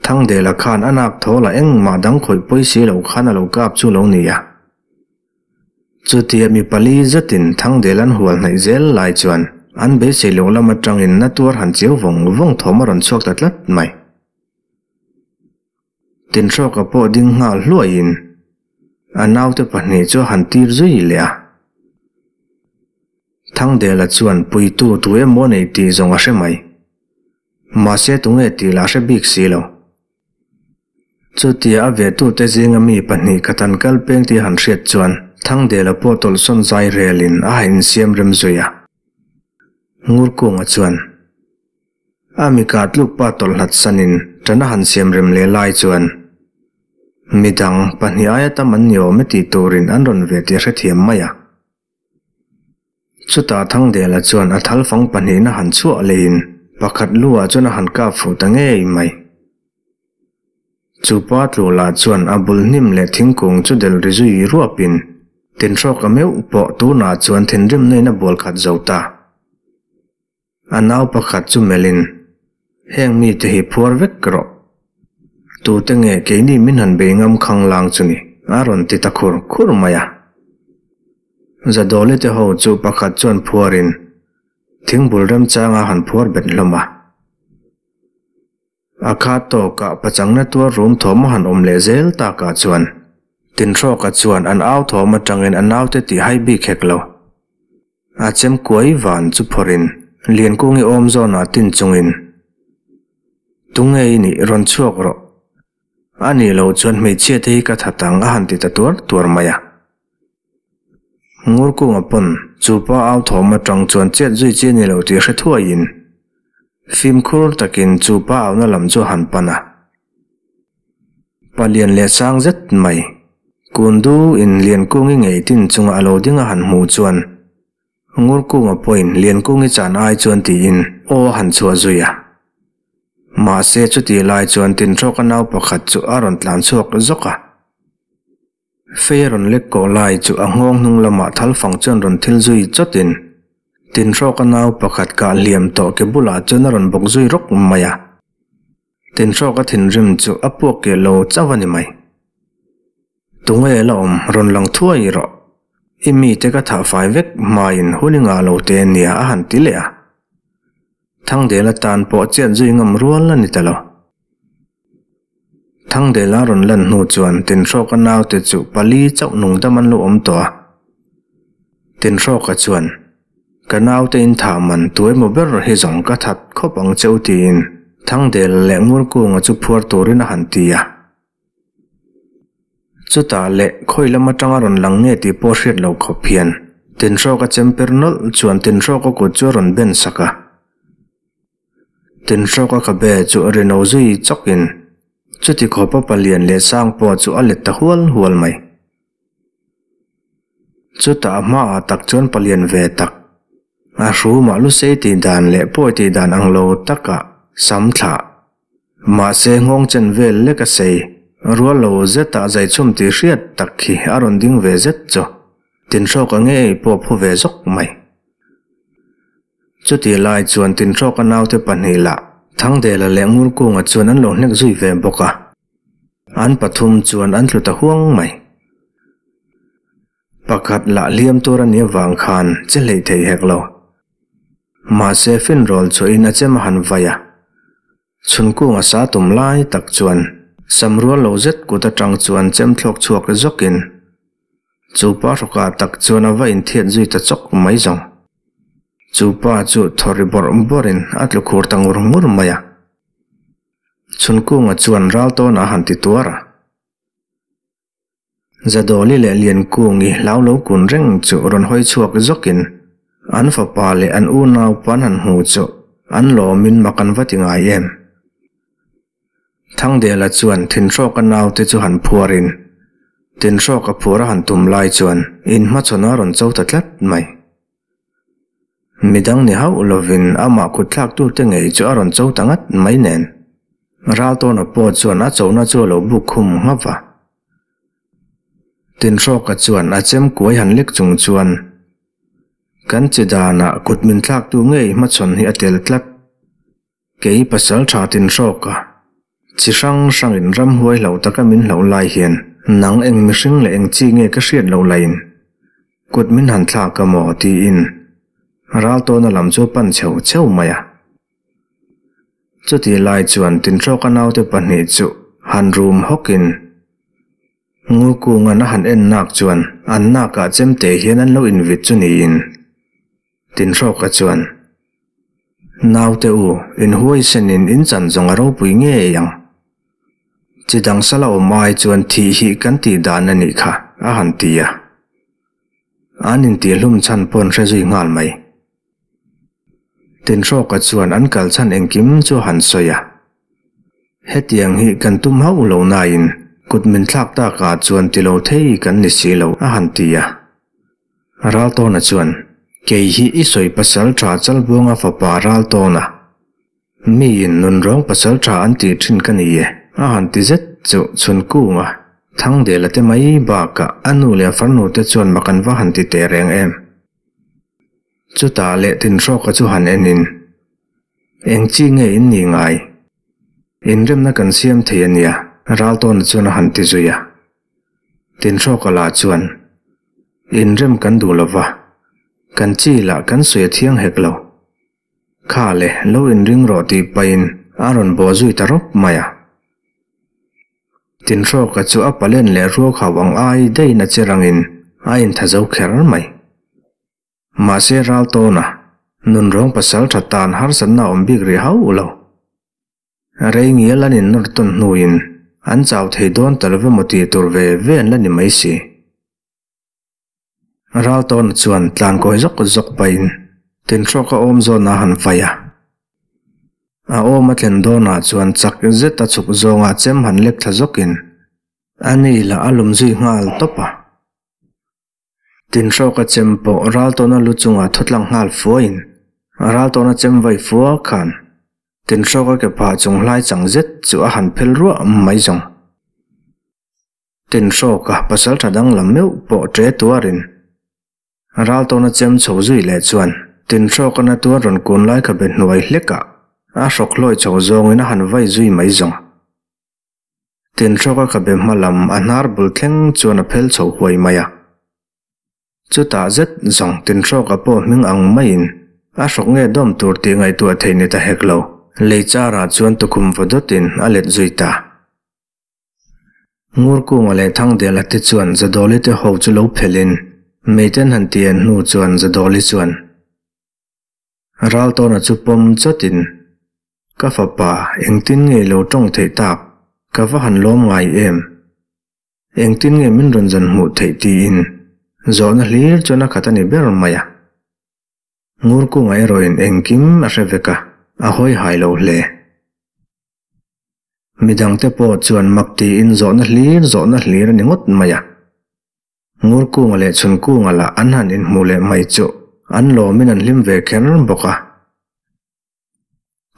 Thangdela khan a nak thawl a engmah dang khawih pawi si lo khan a lo kap chu lo ni a. Chutia mi pali zetin Thangdel an hual hnaih zel lai chuan an beisei loh lam atangin na tuar han chiau vawng vawng thawm a rawn chhuak ta tlat mai. Tinhrawka pawh ding nghal hluaiin a naute pahnih chu a han tir zui leh a. Thangdela chuan puitu tu emaw nei tih zawng a hre mai. Mahse tunge tih lah hre bik si lo. Chutia a vehtute zinga mi pahnih khat an kal peng tih han hriat chuan Thangdela pawh tawlhsawn zai relin a ha insiam rem zui a. Ngurkunga chuan a mi kah tluk pa tawlh hlat sanin ṭan a han siam rem leh lai chuan midang pahnih aia tam an ni awm e tih turin an rawn ve tih a hrethiam mai a. Chutah Thangdela chuan a thalfang pahnihna han chhuah leiin pakhat luah chuan a han kap fuh ta ngei mai. Chu pa tlulah chuan a bul hnim leh thingkung chu del ri zui ruapin tinhrawk a meuh pawh tunah chuan thinrimna in a bual khat zo ta. A nau pakhat chu melhin, Heng mite hi phuar vek rawh. Tute nge keini min han bei ngam khanglang chu ni? a rawn ti ta khur khur mai a. Zadawli te ho chu pakhat chuan phuarin thingbul remchanga han phuar bet hlawm a. A kha tawkah pachangna tuar rum thawm a han awm leh zel takah chuan Tinhrawka chuan an au thawm atangin a naute tih hai bik hek lo. A chem kuai van chu phawrhin Liankungi awm zawnah tin chungin, Tunge i nih rawn chhuak rawh. A nih loh chuan hmeichhia te hi ka that ang a han ti ta tuar tuar mai a. Ngurkunga pawn chu pa au thawm atang chuan chet zui chi a ni lo tih hre thuaiin fimkhur takin chu pa auna lam chu a han pan a. Palian leh sang zet mai, Kundu in Liankungi ngei tin chunga a lo ding a han hmuh chuan Ngurkunga pawhin Liankungi chan ai chuan tiin aw a han chhuah zui a. Mahse chutih lai chuan Tinhrawka nau pakhat chu a rawn tlan chhuak zawk a. Fei a rawn lek kawh lai chu a nghawng hnung lamah thal fang chuan rawn thil zui chawtin Tinhrawka nau pakhat kah hliam tawh ke bulah chuan a rawn bawk zui rawk mai a. Tinhrawka thinrim chu a puak keh lo chauh a ni mai. Tunge la awm rawn lang thuai rawh. I mite ka thah fai vek hmain hun i ngah lo te nia a han ti leh a. Thangdela tan pawh chiat zui ngam rual a ni ta lo. Thangdela rawn lan hnu chuan Tinhrawka naute chu pali chauh nung dam an lo awm tawh a. Tinhrawka chuan, Ka naute in thah man tu emaw ber hi zawng ka that khawp ang che u tiin Thangdela leh Ngurkunga chu phuar turin a han ti a. Chutah leh khawi lam atanga rawn lang nge tih pawh hriat lo khawp hian Tinhrawka chemper nawlh chuan Tinhrawka kut chu a rawn ben sak a. Tinhrawka khabe chu a rino zui chawkin chuti khawpa palian leh sang pawh chu a let ta hual hual mai. Chutah a hmaah tak chuan palian ve tak, a hrumah lusei tih dan leh pawi tih dan ang lo takah sam thlah, mahse nghawng chen vel lek a sei, rual lo zetah zaichhum tih hriat tak khi a rawn ding ve zet chu Tinhrawka ngei pawh phu ve zawk mai. Chutih lai chuan Tinhrawka naute pahnih lah Thangdela leh Ngurkunga chuan an lo hnek zui ve bawk a, an pathum chuan an tlu ta huang mai. Pakhat lah hliam tur a nih avang khan che hleih theih hek lo. Mahse finrawl chhuahin a chem a han vai a. Chhun kunga sa tum lai tak chuan sam rual lo zet kut atang chuan chem thlawk chhuak zawkin chu pa hrawkah tak chuan a va inthiat zui ta chawk mai zawng. Chu pa chu thaw ri bawrh bawrhin a tlu khur ta ngur ngur mai a. Chhun kunga chuan ral tawnah a han ti tuar a. Zadawli leh Liankungi hlau lo kun reng chu rawn hawi chhuak zawkin an fapa leh an unaupa an han hmu chu an lawmin mak an va ti ngai em. Thangdela chuan thinhrawka naute chu han phuarin tinhrawka phur a han tum lai chuan inhmachhawn a rawn cho ta tlat mai. Midang ni hauh lovin amah kutthlaktute ngei chu a rawn cho ta ngat mai nen. Raltawna pawh chuan a chona chu a lo buk khum nghauh va. Tinhrawka chuan a chem kuai han lek chung chuan, Kan chi danah kut min thlaktu ngei hmachhawn hi a tel tlat. Kei pasal tha Tinhrawka, chi hrang hrangin ramhuai hlo taka min hloh lai hian nang eng mihring leh eng chi nge ka hriat loh laiin kut min han thlak a maw tiin Raltawna lam chu a pan chheu chheu mai a. Chutih lai chuan Tinhrawka naute pahnih chu han rum hawkin Ngurkungan a han en nak chuan an nakah chemte hian an lo invit chu niin Tinhrawka chuan Naute u, inhuaisenin in chan zawng a ropui ngei ang. Chi dang sala awm ai chuan thih hi kan tih dan a nih kha, a han ti a. An intihhlum chhan paw'n hre zui nghal mai. Tinhrawka chuan an kal chhan engkim chu a han sawi a. Hetiang hi kan tum hauh lo nain kut min thlak takah chuan ti lo thei kan ni si lo, a han ti a. Raltawna chuan, Kei hi i sawi pasal tha Chalbuanga fapa Raltawna, miin nunrawng pasal tha an tih thin ka ni e, a han ti zet chu Chhunkunga, Thangdela te mai bakah a nu leh a farnu te chuan mak an va han ti teh reng em. Chutah leh Tinhrawka chu han enin, Eng chi nge in nih ngai? Inremna kan siam thei a nia, Raltawna chuan a han ti zui a. Tinhrawka lah chuan, Inrem kan duh lo va, kan chi lah kan sawi a thiang hek lo. Kha le, lo inring rawh tih pahin a rawn bawh zui ta rawp mai a. Tinhrawka chu a palen leh ruakhau ang ai daihin a che rangin a intha zo kher mai. Mahse Raltawna, nunrawng pasal tha tan harsatna a awm bik rih hauh lo. Rei ngial an innawr tawn hnuin an chau thei dawn ta lova maw tih tur ve ve an la ni mai si. Raltawna chuan tlankawi zawk zawk pahin Tinhrawka awm zawn a han vai a. A awm a thlen dawnah chuan chak zet a chhuk zawngah chem han lek thla zawkin a ni lah a lum zui nghal tawp a. Tinhrawka chem pawh Raltawna lu chungah thawtlang nghal fuain Raltawna chem vai fua khan Tinhrawka ke phah chung hlai chang zet chu a han phel ruah mai zawng. Tinhrawka pasal tha danglam meuh pawh ṭe tuarin Raltawna chem chho zui leh chuan Tinhrawka na tuar rawn kun lai kha be hnuai hlekah a hrawk hlawi chho zawngin a han vai zui mai zawng. Tinhrawka khabe hma lam a hnar bul thleng chuan a phel chho huai mai a. Chutah zet zawng Tinhrawka pawh hming ang maiin a hrawk nge dawm tur tih ngaihtuah theih ni ta hek lo. Lei charah chuan tukhum vaw dawtin a let zui ta. Ngurkunga leh Thangdela te chuan Zadawli te ho chu lo phelhin Meiten han ti en hnu chuan Zadawli chuan Raltawna chu pawm chawtin, Ka fapa, engtin nge i lo tawng theih tak? Ka va han lawm ngai em? Engtin nge min rawn zan hmuh theih tiin zawhna hlir chuan a khat a ni ber mai a. Ngurkunga erawhin engkim a hre vek a, a hawi hai lo hle. Midangte pawh chuan mak tiin zawhna hlir zawhna hlir a ni ngawt mai a. Ngurkunga leh Chhunkunga lah an han inhmuh leh mai chu an lawmin an hlim ve kher bawk a.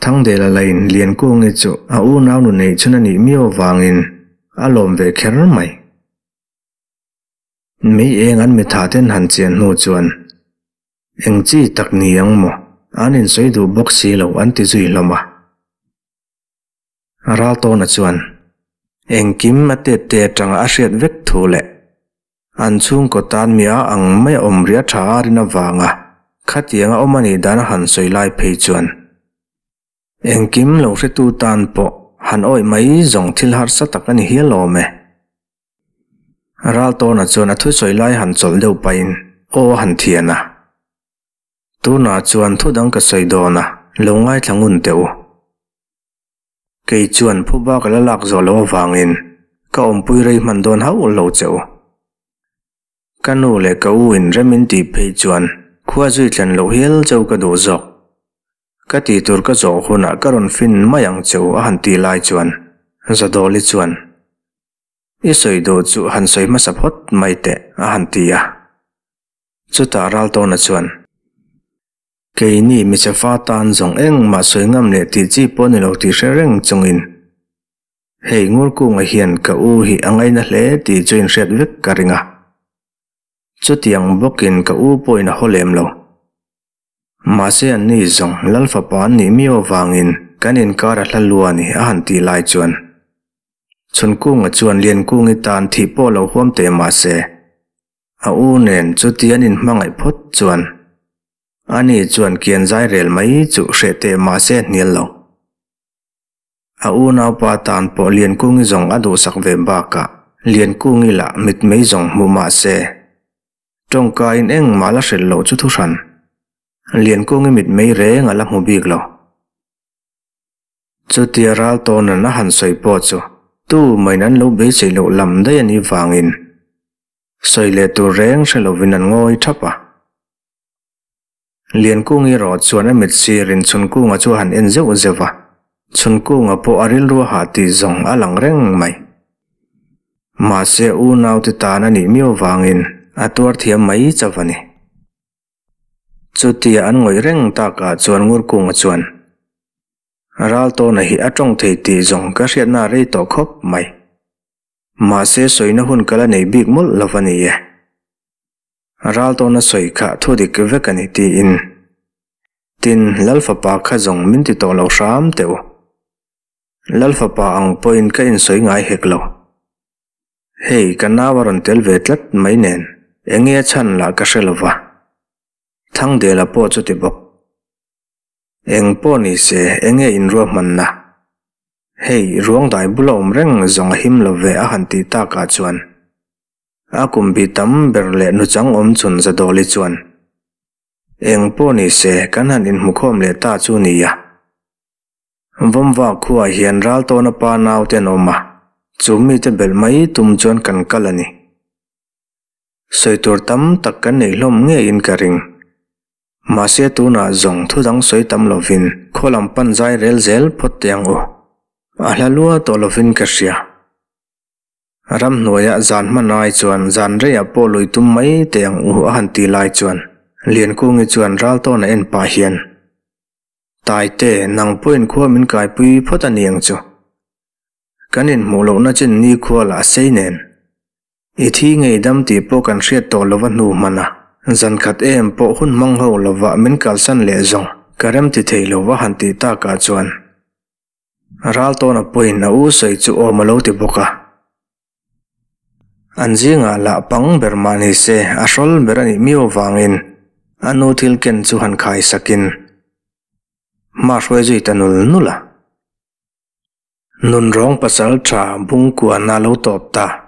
Thangdela lain Liankungi chu a unau nu neih chhun a nih miau avangin a lawm ve kher mai. Mei eng an mitha ten han chian hnu chuan eng chi tak ni ang maw an insawi duh bawk si lo an ti zui hlawm a. Raltawna chuan engkim a tet te atanga a hriat vek thu leh an chhungkaw tan mi a ang mai a awm riah tha a rin avanga Khatianga awm a nih dan a han sawi lai phei chuan engkim lo hretu tan pawh han awih mai zawng thil harsa tak a ni hial awm e. Raltawna chuan a thusawi lai han chawlh deuh pahin aw a han thian a. Tunah chuan thu dang ka sawi dawn a, lo ngaithla ngun teh u. Kei chuan phuba ka la lak zawh loh avangin ka awmpui rei hman dawn hauh lo che u. Ka nu leh ka u in rem in tih phei chuan khua zui thlen loh hial cheu ka duh zawk. Ka tih tur ka zawh hunah ka rawn fin mai ang che u a han tih lai chuan Zadawli chuan I sawi duh chu han sawi hmasa phawt mai teh a han ti a. Chutah Raltawna chuan. Keini miche fa tan zawng engmah sawi ngam leh tih chi pawh ni lo tih hre reng chungin hei Ngurkunga hian ka u hi a ngaina hle tih chu inhriat vek ka ring a. Chutiang bawkin ka u pawhin a haw lem lo. Mahse anni zawng Lal fapa an nih miau avangin kan inkar a hla lua a ni a han tih lai chuan Chhunkunga chuan Liankungi tan thih pawh lo huam teh mahse a u nen chuti an inhmangaih phawt chuan Ani chuan kian zai rel mai chu hreh teh mahse a hnial lo. A unaupa tan pawh Liankungi zawng a duhsak ve bakah Liankungi lah mitmei zawng hmu mahse tawngkain engmah la hrilh loh chu thuhran. Liankungi mitmei reng a la hmu bik lo. Chutia ral tawnan a han sawi pawh chu tu main an lo beisei loh lam daih a nih vangin sawi leh tur reng hre lovin an ngawi thap a. Liankungi erawh chuan a mit sirin Chhunkunga chu a han en zeuh zeuh a, Chhunkunga pawh a rilru a hah tih zawng a lang reng mai. Mahse unaute tan a nih miau vangin a tuar thiam mai chauh a ni. Chutia an ngawih reng takah chuan Ngurkunga chuan, Raltawna hi a tawng thei tih zawng ka hriatna a rei tawh khawp mai. Mahse sawina hun ka la nei bik mawlh lo va ni e. Raltawna sawi kha thu dik vek a ni tiin. Tin, Lal fapa kha zawng min ti tawh lo hram teh u. Lal fapa ang pawhin ka insawi ngai hek lo. Hei, ka nau a rawn tel ve tlat mai nen, enge a chhan lah ka hre lo va. Thangdela pawh chu ti bawk. Eng pawh ni se, enge inruahmanna? Hei, ruangdai bula awm reng zawng a him lo ve a han tih takah chuan. A kum bi tam ber leh nuchang awm chun Zadawli chuan, Eng pawh ni se, kan han inhmukhawm leh ta chu nia. Vawmva khuaah hian Raltawna pa naute an awm a, chu mite belh mai tum chuan kan kal a ni. Sawi tur tam tak kan neih hlawm ngeiin ka ring. Mahse tunah zawng thu dang sawi tam lovin khaw lam pan zai rel zel phawt teh ang u. A hla lua tawh lovin ka hria. Ramhnuaiah zan hman ai chuan zan reiah pawh lui tum mai teh ang u a han ti lai chuan Liankungi chuan Raltawna en pah hian, Taite, nang pawhin khua min kaipui phawt a ni ang chu. Kan inhmuh lohna chin nikhua lah a sei nen. I thi ngei dam tih pawh kan hriat tawh lova hnu hman a, zan khat em pawh hun hmang ho lova min kalsan leh zawng ka remti thei lova han tih takah chuan Raltawna pawhin a u sawi chu awm a lo ti bawk a. An zingah lah pang ber mah ni se a hrawl ber a nih miau avangin a nu thil ken chu han khai sakin hma hruai zui ta nul nul a. Nunrawng pasal tha bungkuana lo tawp ta.